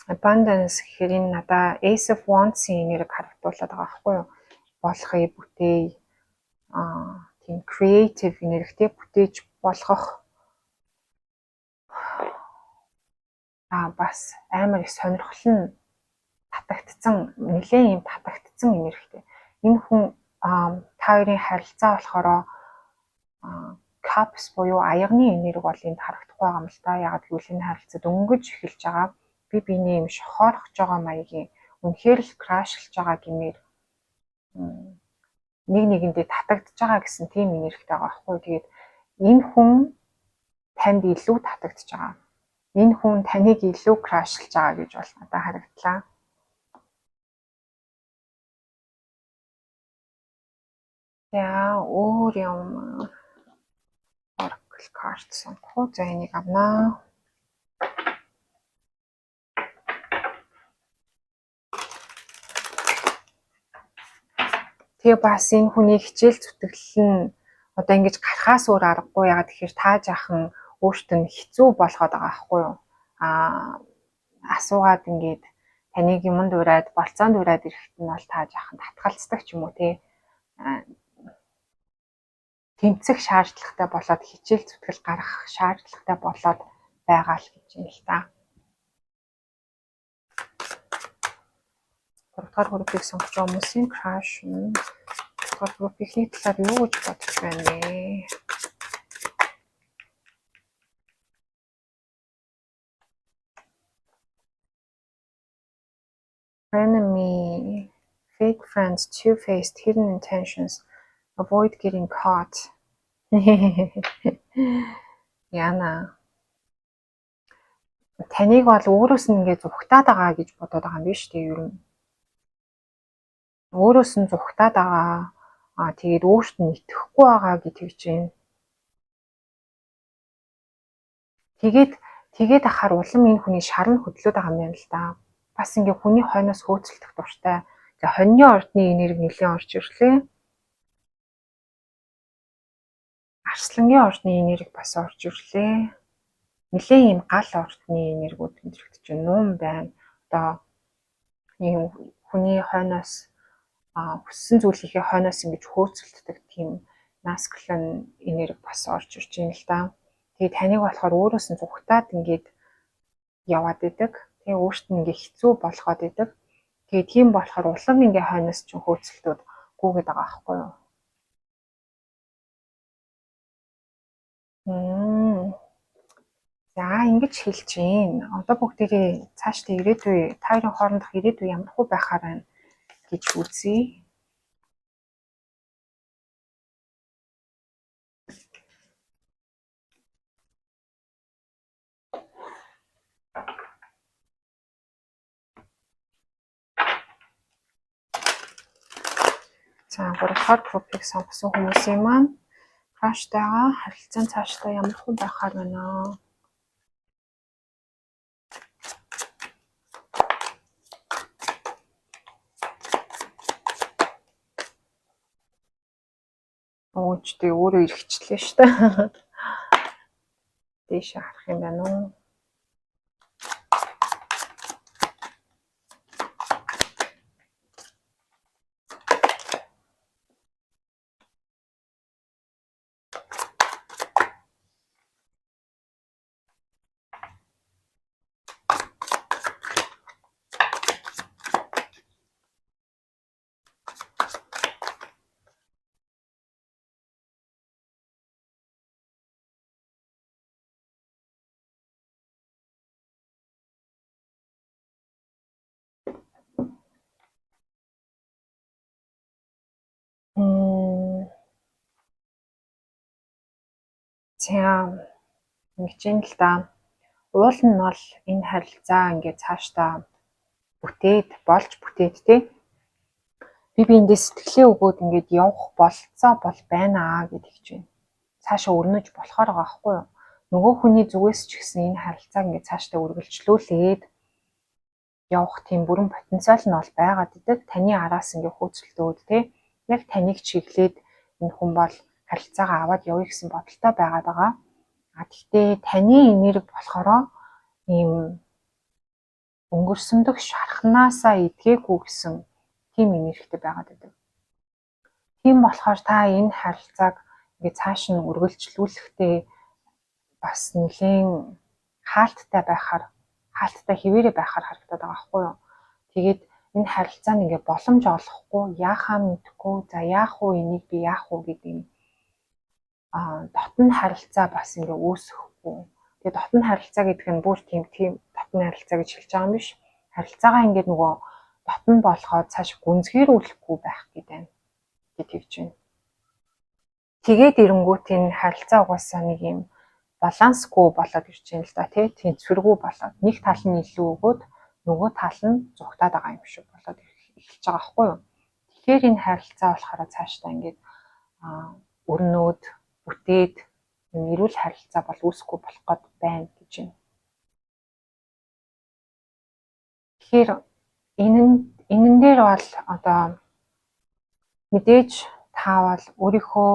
Abundance гэхээр энэ надаа Ace of Wands-ийн энерги харагдуулаад байгаа байхгүй юу? Болохыг бүтээе. Тийм creative энергитэй бүтээж болгох бас амар их сонирхол нь татагдсан, нэлээд юм татагдсан энергитэй. Энэ хүн та хоёрын харилцаа болохоор cups буюу аягны энерги бол энд харагдахгүй байгаа юм л да. Яагаад гэвэл энэ харилцаа дөнгөж эхэлж байгаа. Би биенээ юм шохоорхож байгаа маягийн, үнэхээр л crush лж байгаа гэмээр нэг нэгэндээ татагдж байгаа гэсэн тийм энергитэй байгаа байхгүй. Тэгээд энэ хүн танд илүү татагдж байгаа. Энэ хүн таныг илүү crush лж байгаа гэж бол надад харагдлаа. За, өөр юм Oracle card сонгох уу? За, энийг авнаа. Тэгээ бас энэ хүний хичээл зүтгэлэл нь одоо ингэж гарахаас өөр аргагүй. Яагаад тэгэхээр та жаахан өөртөө нь хэцүү болгоод байгаа байхгүй юу? Асуугаад ингээд таныг юмд ураад, болцоонд ураад ирэхэд нь бол та жаахан татгалздаг ч юм уу, те, тэмцэх шаардлагатай болоод, хичээл зүтгэл гаргах шаардлагатай болоод байгаа л гэж юм л та. Гуравдугаар группийг сонгож байгаа хүмүүсийн crush нь дугаар группийнхний талаар юу гэж бодож байна вэ? Enemy, fake friends, two-faced, hidden intentions, avoid getting caught. Яна. Таныг бол өөрөөс нь ингээд зугтаад байгаа гэж бодоод байгаа юм биш үү ер нь. Өөрөөс нь зугтаад байгаа. Тэгээд өөрт нь итгэхгүй байгаа гэж тэгж байна. Тэгээд ахаар улам энэ хүний шар нь хөдлөөд байгаа юм байна л да. Бас ингээ хүний хойноос хөөцөлдөх дуртай. За, хоньны ордны энерги нэлээд орж ирлээ. Арслангийн ордны энерги бас орж ирлээ. Нэлээд ийм гал ордны энергиуд мэдрэгдэж байна. Нуум байна. Одоо ийм хүний хойноос, хүссэн зүйлийнхээ хойноос ингэж хөөцөлддөг тийм masculine энерги бас орж ирж байна л да. Тэгээ таныг болохоор өөрөөс нь зугтаад ингээд яваад идэг. Тэгээ өөрт нь ингээ хэцүү болгоод идэг. Тэгээ тийм болохоор улам ингээ хойноос чинь хөөцөлтүүд гүйгээд байгаа байхгүй юу? За, ингэж хэлж гин. Одоо бүгдээрээ цаашдаа ирээдүй, та хоёрын хоорондох ирээдүй ямар хуу байхаар байна гэж үзье. За, гуравдугаар группийг сонгосон хүмүүсийн маань crush тайгаа харилцаа цаашлаа ямар хуу байхаар байна аа. Ууч тий өөрөө эргэчлээ шүү дээ. Дээшээ харах юм байна уу? За, ингэж юм л да. Уул нь бол энэ харилцаа ингээд цаашдаа бүтээд, болж бүтээд, те, би биендээ сэтгэлээ өгөөд ингээд явах бололцоо бол байна аа гэж хэлж байна. Цаашаа өрнөж болохоор байгаа байхгүй юу? Нөгөө хүний зүгээс ч гэсэн энэ харилцааг ингээд цаашдаа үргэлжлүүлээд явах тийм бүрэн потенциал нь бол байгаад идэг. Таны араас ингээд хөөцөлдөөд, те, яг таныг чиглээд энэ хүн бол харилцаагаа аваад явъя гэсэн бодолтой байгаад байгаа. А тэгтээ таны энерги болохоро ийм өнгөрсөн дөх шархнаасаа эдгээгүй гэсэн тийм энергитэй байгаад байдаг. Тийм болохоор та энэ харилцааг ингээд цааш нь үргэлжлүүлэхдээ бас нэлээн хаалттай байхаар, хаалттай хэвээрээ байхаар харагдаад байгаа байхгүй юу. Тэгээд энэ харилцаанд ингээд боломж олохгүй, яахаа мэдэхгүй, за яах уу, энийг би яах уу гэдэг юм дотн харилцаа бас ингээ үүсэхгүй. Тэгээд дотн харилцаа гэдэг нь бүр тийм тийм дотн харилцаа гэж хэлж байгаа юм биш. Харилцаагаа ингээд нөгөө дотн болгоод цааш гүнзгийрүүлэхгүй байх гэдэг юм гэж хэлж байна. Тэгээд ирэнгүүт энэ харилцаа угаасаа нэг юм балансгүй болоод ирж байна л да, тий, тэнцвэргүй болоод нэг тал нь илүү өгөөд, нөгөө тал нь зугтаад байгаа юм шиг болоод эхэлж байгаа байхгүй юу. Тэгэхээр энэ харилцаа болохоор цаашдаа ингээд өрнөөд бүтээд эрүүл харилцаа бол үүсэхгүй болох гээд байна гэж байна. Тэгэхээр энэн дээр бол одоо мэдээж та бол өөрийнхөө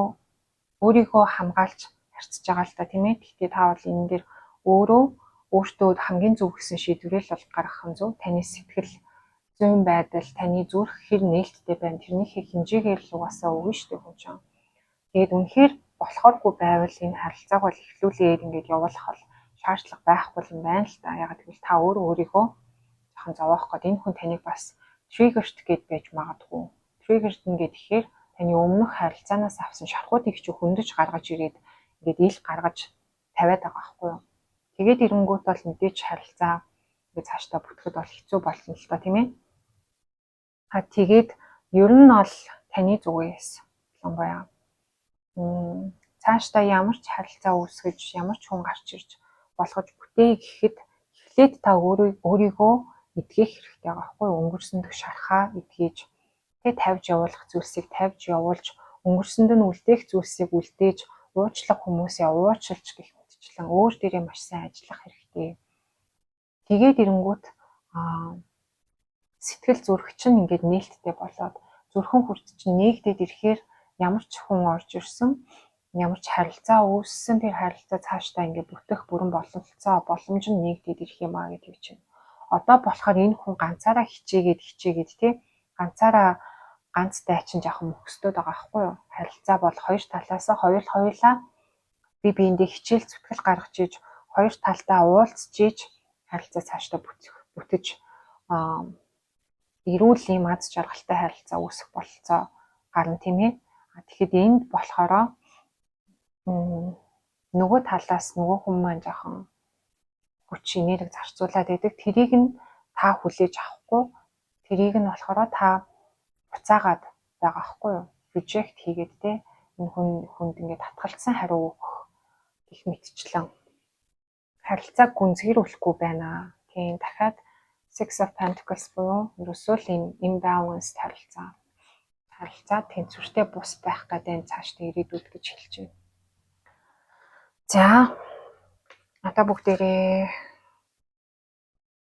өөрийгөө хамгаалж харьцаж байгаа л та, тийм ээ. Гэхдээ та бол энэ дээр өөрөө өөртөө хамгийн зөв гэсэн шийдвэрээ л бол гаргах нь зөв. Таны сэтгэл зүйн байдал, таны зүрх хэр нээлттэй байна, тэрнийхээ хэмжээгээр л угаасаа өгнө шүү дээ хүн чинь. Тэгээд үнэхээр болохооргүй байвал энэ харилцааг бол эхлүүлээд ингээд явуулах бол шаардлага байхгүй юм байна л та. Яагаад гэвэл та өөрөө өөрийгөө жоохон зовоох гээд, энэ хүн таныг бас triggered гээд байж магадгүй. Triggered ингээд тэгэхээр таны өмнөх харилцаанаас авсан шархуудыг чи хөндөж гаргаж ирээд ингээд ил гаргаж тавиад байгаа байхгүй юу. Тэгээд ирэнгүүт бол мэдээж харилцаа ингээд цаашдаа бүтгэхэд бол хэцүү болно л та, тийм ээ. А тэгээд ер нь бол таны зүгээс ялангуяа цаашдаа ямар ч харилцаа үүсгэж, ямар ч хүн гарч ирж болгож бүтээ гэхэд эхлээд та өөрөө өөрийгөө эдгэх хэрэгтэй байгаа байхгүй юу? Өнгөрсөн дэх шархаа эдгэж, тэг тавьж явуулах зүйлсийг тавьж явуулж, өнгөрсөнд нь үлдээх зүйлсийг үлдээж, уучлах хүмүүсээ уучлж гэх мэтчлэн өөр дээрээ маш сайн ажиллах хэрэгтэй. Тэгээд ирэнгүүт сэтгэл зүрх чинь ингээд нээлттэй болоод, зүрхэн хүрт чинь нээгдээд ирэхээр ямар ч хүн орж ирсэн, ямар ч харилцаа үүссэн, тэр харилцаа цаашдаа ингээд бүтэх бүрэн бололцоо, боломж нь нээгдээд ирэх юм а гэдэг чинь. Одоо болохоор энэ хүн ганцаараа хичээгээд хичээгээд, тий, ганцаараа ганц дайчин жаахан мөхөстөөд байгаа байхгүй юу? Харилцаа бол хоёр талаас хоёр хоёулаа би биендээ хичээл зүтгэл гаргаж иж, хоёр талдаа уулзч иж харилцаа цаашдаа бүтэх бүтэж эрүүл ийм аз жаргалтай харилцаа үүсэх бололцоо гарна, тийм ээ. Тэгэхэд энд болохоро нөгөө талаас нөгөө хүн маань жоохон хүч, энерги зарцуулаад байдаг. Тэрийг нь та хүлээж авахгүй, тэрийг нь болохоор та буцаагаад байгаа байхгүй юу? Reject хийгээд, те, энэ хүн хүнд ингээд татгалцсан хариу өгөх гэх мэтчлэн харилцааг гүнзгийрүүлэхгүй байна. Тийм, дахиад Six of Pentacles буюу ерөөсөө л ийм imbalanced харилцаа. Харилцаа тэнцвэртэй бус байх гэдэг цаашдаа ирээдүйд гэж хэлж байна. За, одоо бүгдээрээ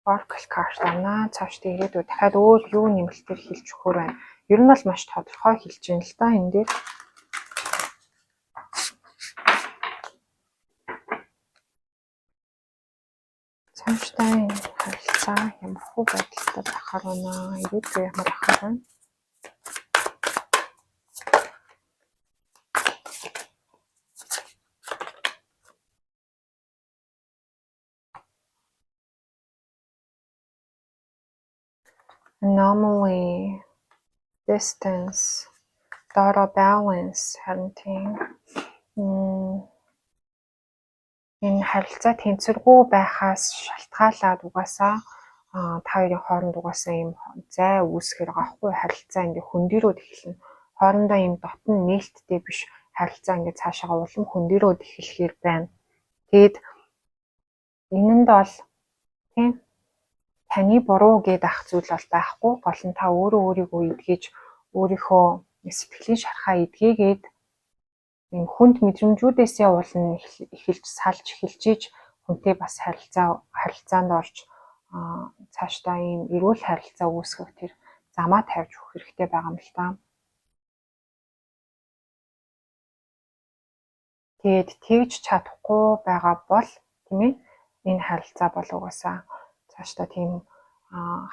Oracle card авнаа. Цаашдаа ирээдүйд дахиад өөр юу нэмэлтээр хэлж өгөхөр байна. Ер нь бол маш тодорхой хэлж байна л да энэ дээр. Цаашдаа энэ харилцаа ямар хүү байдалтай байхаар байна. Ирээдүйд ямар ахаар байна. Anomaly, distance, data balance, харин тийм энэ харилцаа тэнцвэргүй байхаас шалтгаалаад угаасаа та хоёрын хооронд угаасаа ийм зай үүсгэр байгаа байхгүй, харилцаа ингээ хөндөрөөд эхэлнэ. Хоорондоо ийм дотн нээлттэй биш харилцаа ингээд цаашаага улам хөндөрөөд эхлэхээр байна. Тэгээд энэнд бол тийм таны буруу гэдээ ах зүйл бол байхгүй. Гол нь та өөрөө өөрийгөө эдгэж, өөрийнхөө сэтгэлийн шархаа эдгээгээд энэ хүнд мэдрэмжүүдээсээ уулна эхэлж салж эхэлж иж хүнтэй бас харилцаанд орж цаашдаа ийм эрүүл харилцаа үүсгэх тэр замаа тавьж өгөх хэрэгтэй байгаа юм л та. Тэгээд тэгж чадахгүй байгаа бол тийм ээ энэ харилцаа бол угаасаа цаашдаа тийм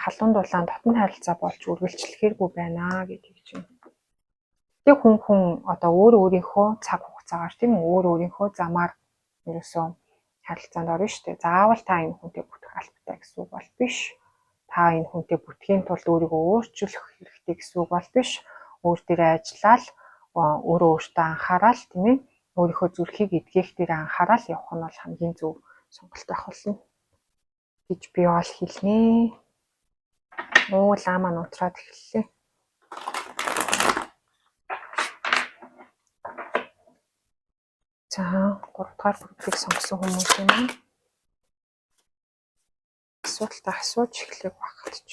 халуун дулаан дотны харилцаа болж үргэлжлэхээргүй байна гэдэг чинь. Гэтэ хүн хүн одоо өөр өөрийнхөө цаг хугацаагаар тийм үү өөр өөрийнхөө замаар ерөөсөө харилцаанд орно шүү дээ. Заавал та энэ хүнтэй бүтэх албатай гэсэн үг бол биш. Та энэ хүнтэй бүтэхийн тулд өөрийгөө өөрчлөх хэрэгтэй гэсэн үг бол биш. Өөр дээрээ ажиллаад өөрөө өөртөө анхаарал тийм ээ өөрийнхөө зүрхийг эдгээх дээр анхаарал явах нь бол хамгийн зөв сонголт байх болно гэж би бол хэлнэ. Оо лаа маань утраад эхэллээ. За 3 дугаар группийг сонгосон хүмүүсийн маань асуултаа асууж эхлэх багт ч.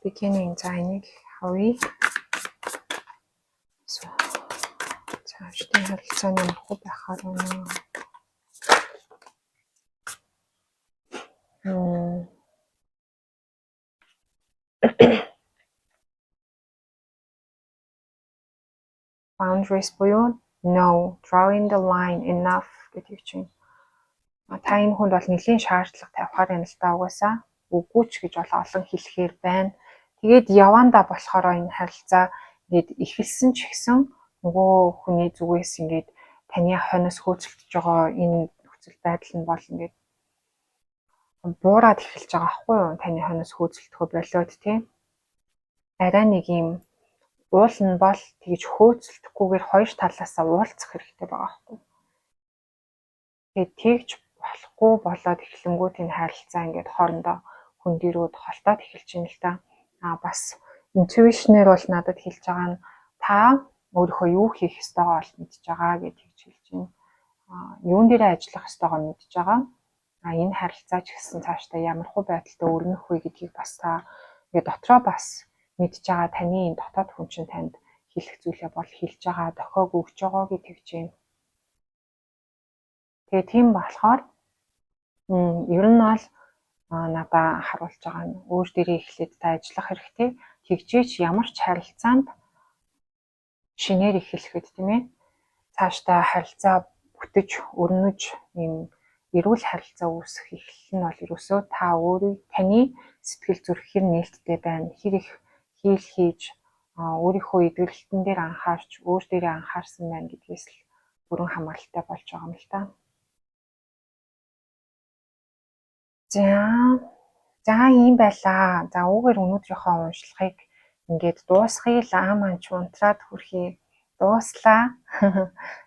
Beginning за энийг авъя. За ажлын харилцаа нь ямар хөө байхаар байна. Boundaries буюу no, drawing the line enough гэдэг чинь. Та энэ хүнд бол нэлийн шаардлага тавихаар юм л да угаасаа. Үгүй ч гэж бол олон хэлэхээр байна. Тэгээд явандаа болохоор энэ харилцаа ингээд эхэлсэн ч гэсэн нөгөө хүний зүгээс ингээд таны хойноос хөөцөлдөж байгаа энэ нөхцөл байдал нь бол ингээд буураад эхэлж байгаа байхгүй юу? Таны хойноос хөөцөлдөхөө болиод тийм. Арай нэг юм уул нь бол тэгж хөөцөлдөхгүйгээр хоёр талаасаа уулзах хэрэгтэй байгаа байхгүй. Тэгээд тэгж болохгүй болоод эхлэнгүүт энэ харилцаа ингээд хоорондоо хөндөрөөд холтоод эхэлж байна л да. А бас intuition-ээр бол надад хэлж байгаа нь та өөрийнхөө юу хийх ёстойгоо бол мэдж байгаа гэж хэлж хэлж байна. А юун дээрээ ажиллах ёстойгоо мэдж байгаа. А энэ харилцаа ч гэсэн цаашдаа ямар хуу байдалтай өрнөх вэ гэдгийг бас та ингээд дотроо бас мэдж байгаа таны энэ дотоод хүн чинь танд хэлэх зүйлээ бол хэлж байгаа, дохиог өгч байгаа гэж тэгж байна. Тэгээ тийм болохоор ер нь бол надаа харуулж байгаа нь өөр дээрээ эхлээд та ажиллах хэрэгтэй. Тэгжээч ямар ч харилцаанд шинээр эхлэхэд тийм ээ цаашдаа харилцаа бүтэж өрнөж ийм эрүүл харилцаа үүсэх эхлэл нь бол ерөөсөө та өөрөө таны сэтгэл зүрх хэр нээлттэй байна, хэр их хийл хийж өөрийнхөө эдгэрэлтэн дээр анхаарч өөр дээрээ анхаарсан байна гэдгээс л бүрэн хамааралтай болж байгаа юм л та. За ийм байлаа. За үүгээр өнөөдрийнхөө уншлагыг ингээд дуусгая. Лаа маань ч унтраад хүрхий. Дууслаа.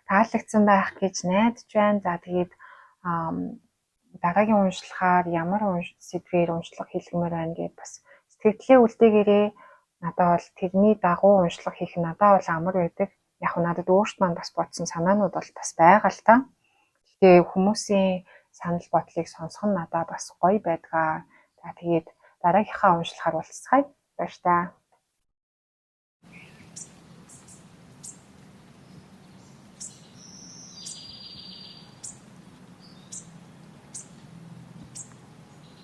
Таалагдсан байх гэж найдаж байна. За тэгээд дараагийн уншлагаар ямар сэдвээр уншлага хийлгэмээр байна гэдээ бас сэтгэлдээ үлдээгээрэй. Надад бол тэрний дагуу уншлага хийх нь надад бол амар байдаг. Яг нь надад өөрт маань бас бодсон санаанууд бол бас байгаа л та. Гэхдээ хүмүүсийн санал бодлыг сонсох нь надад бас гоё байдгаа. За тэгээд дараагийнхаа уншлагаар уулзцгаая. Баяр таа.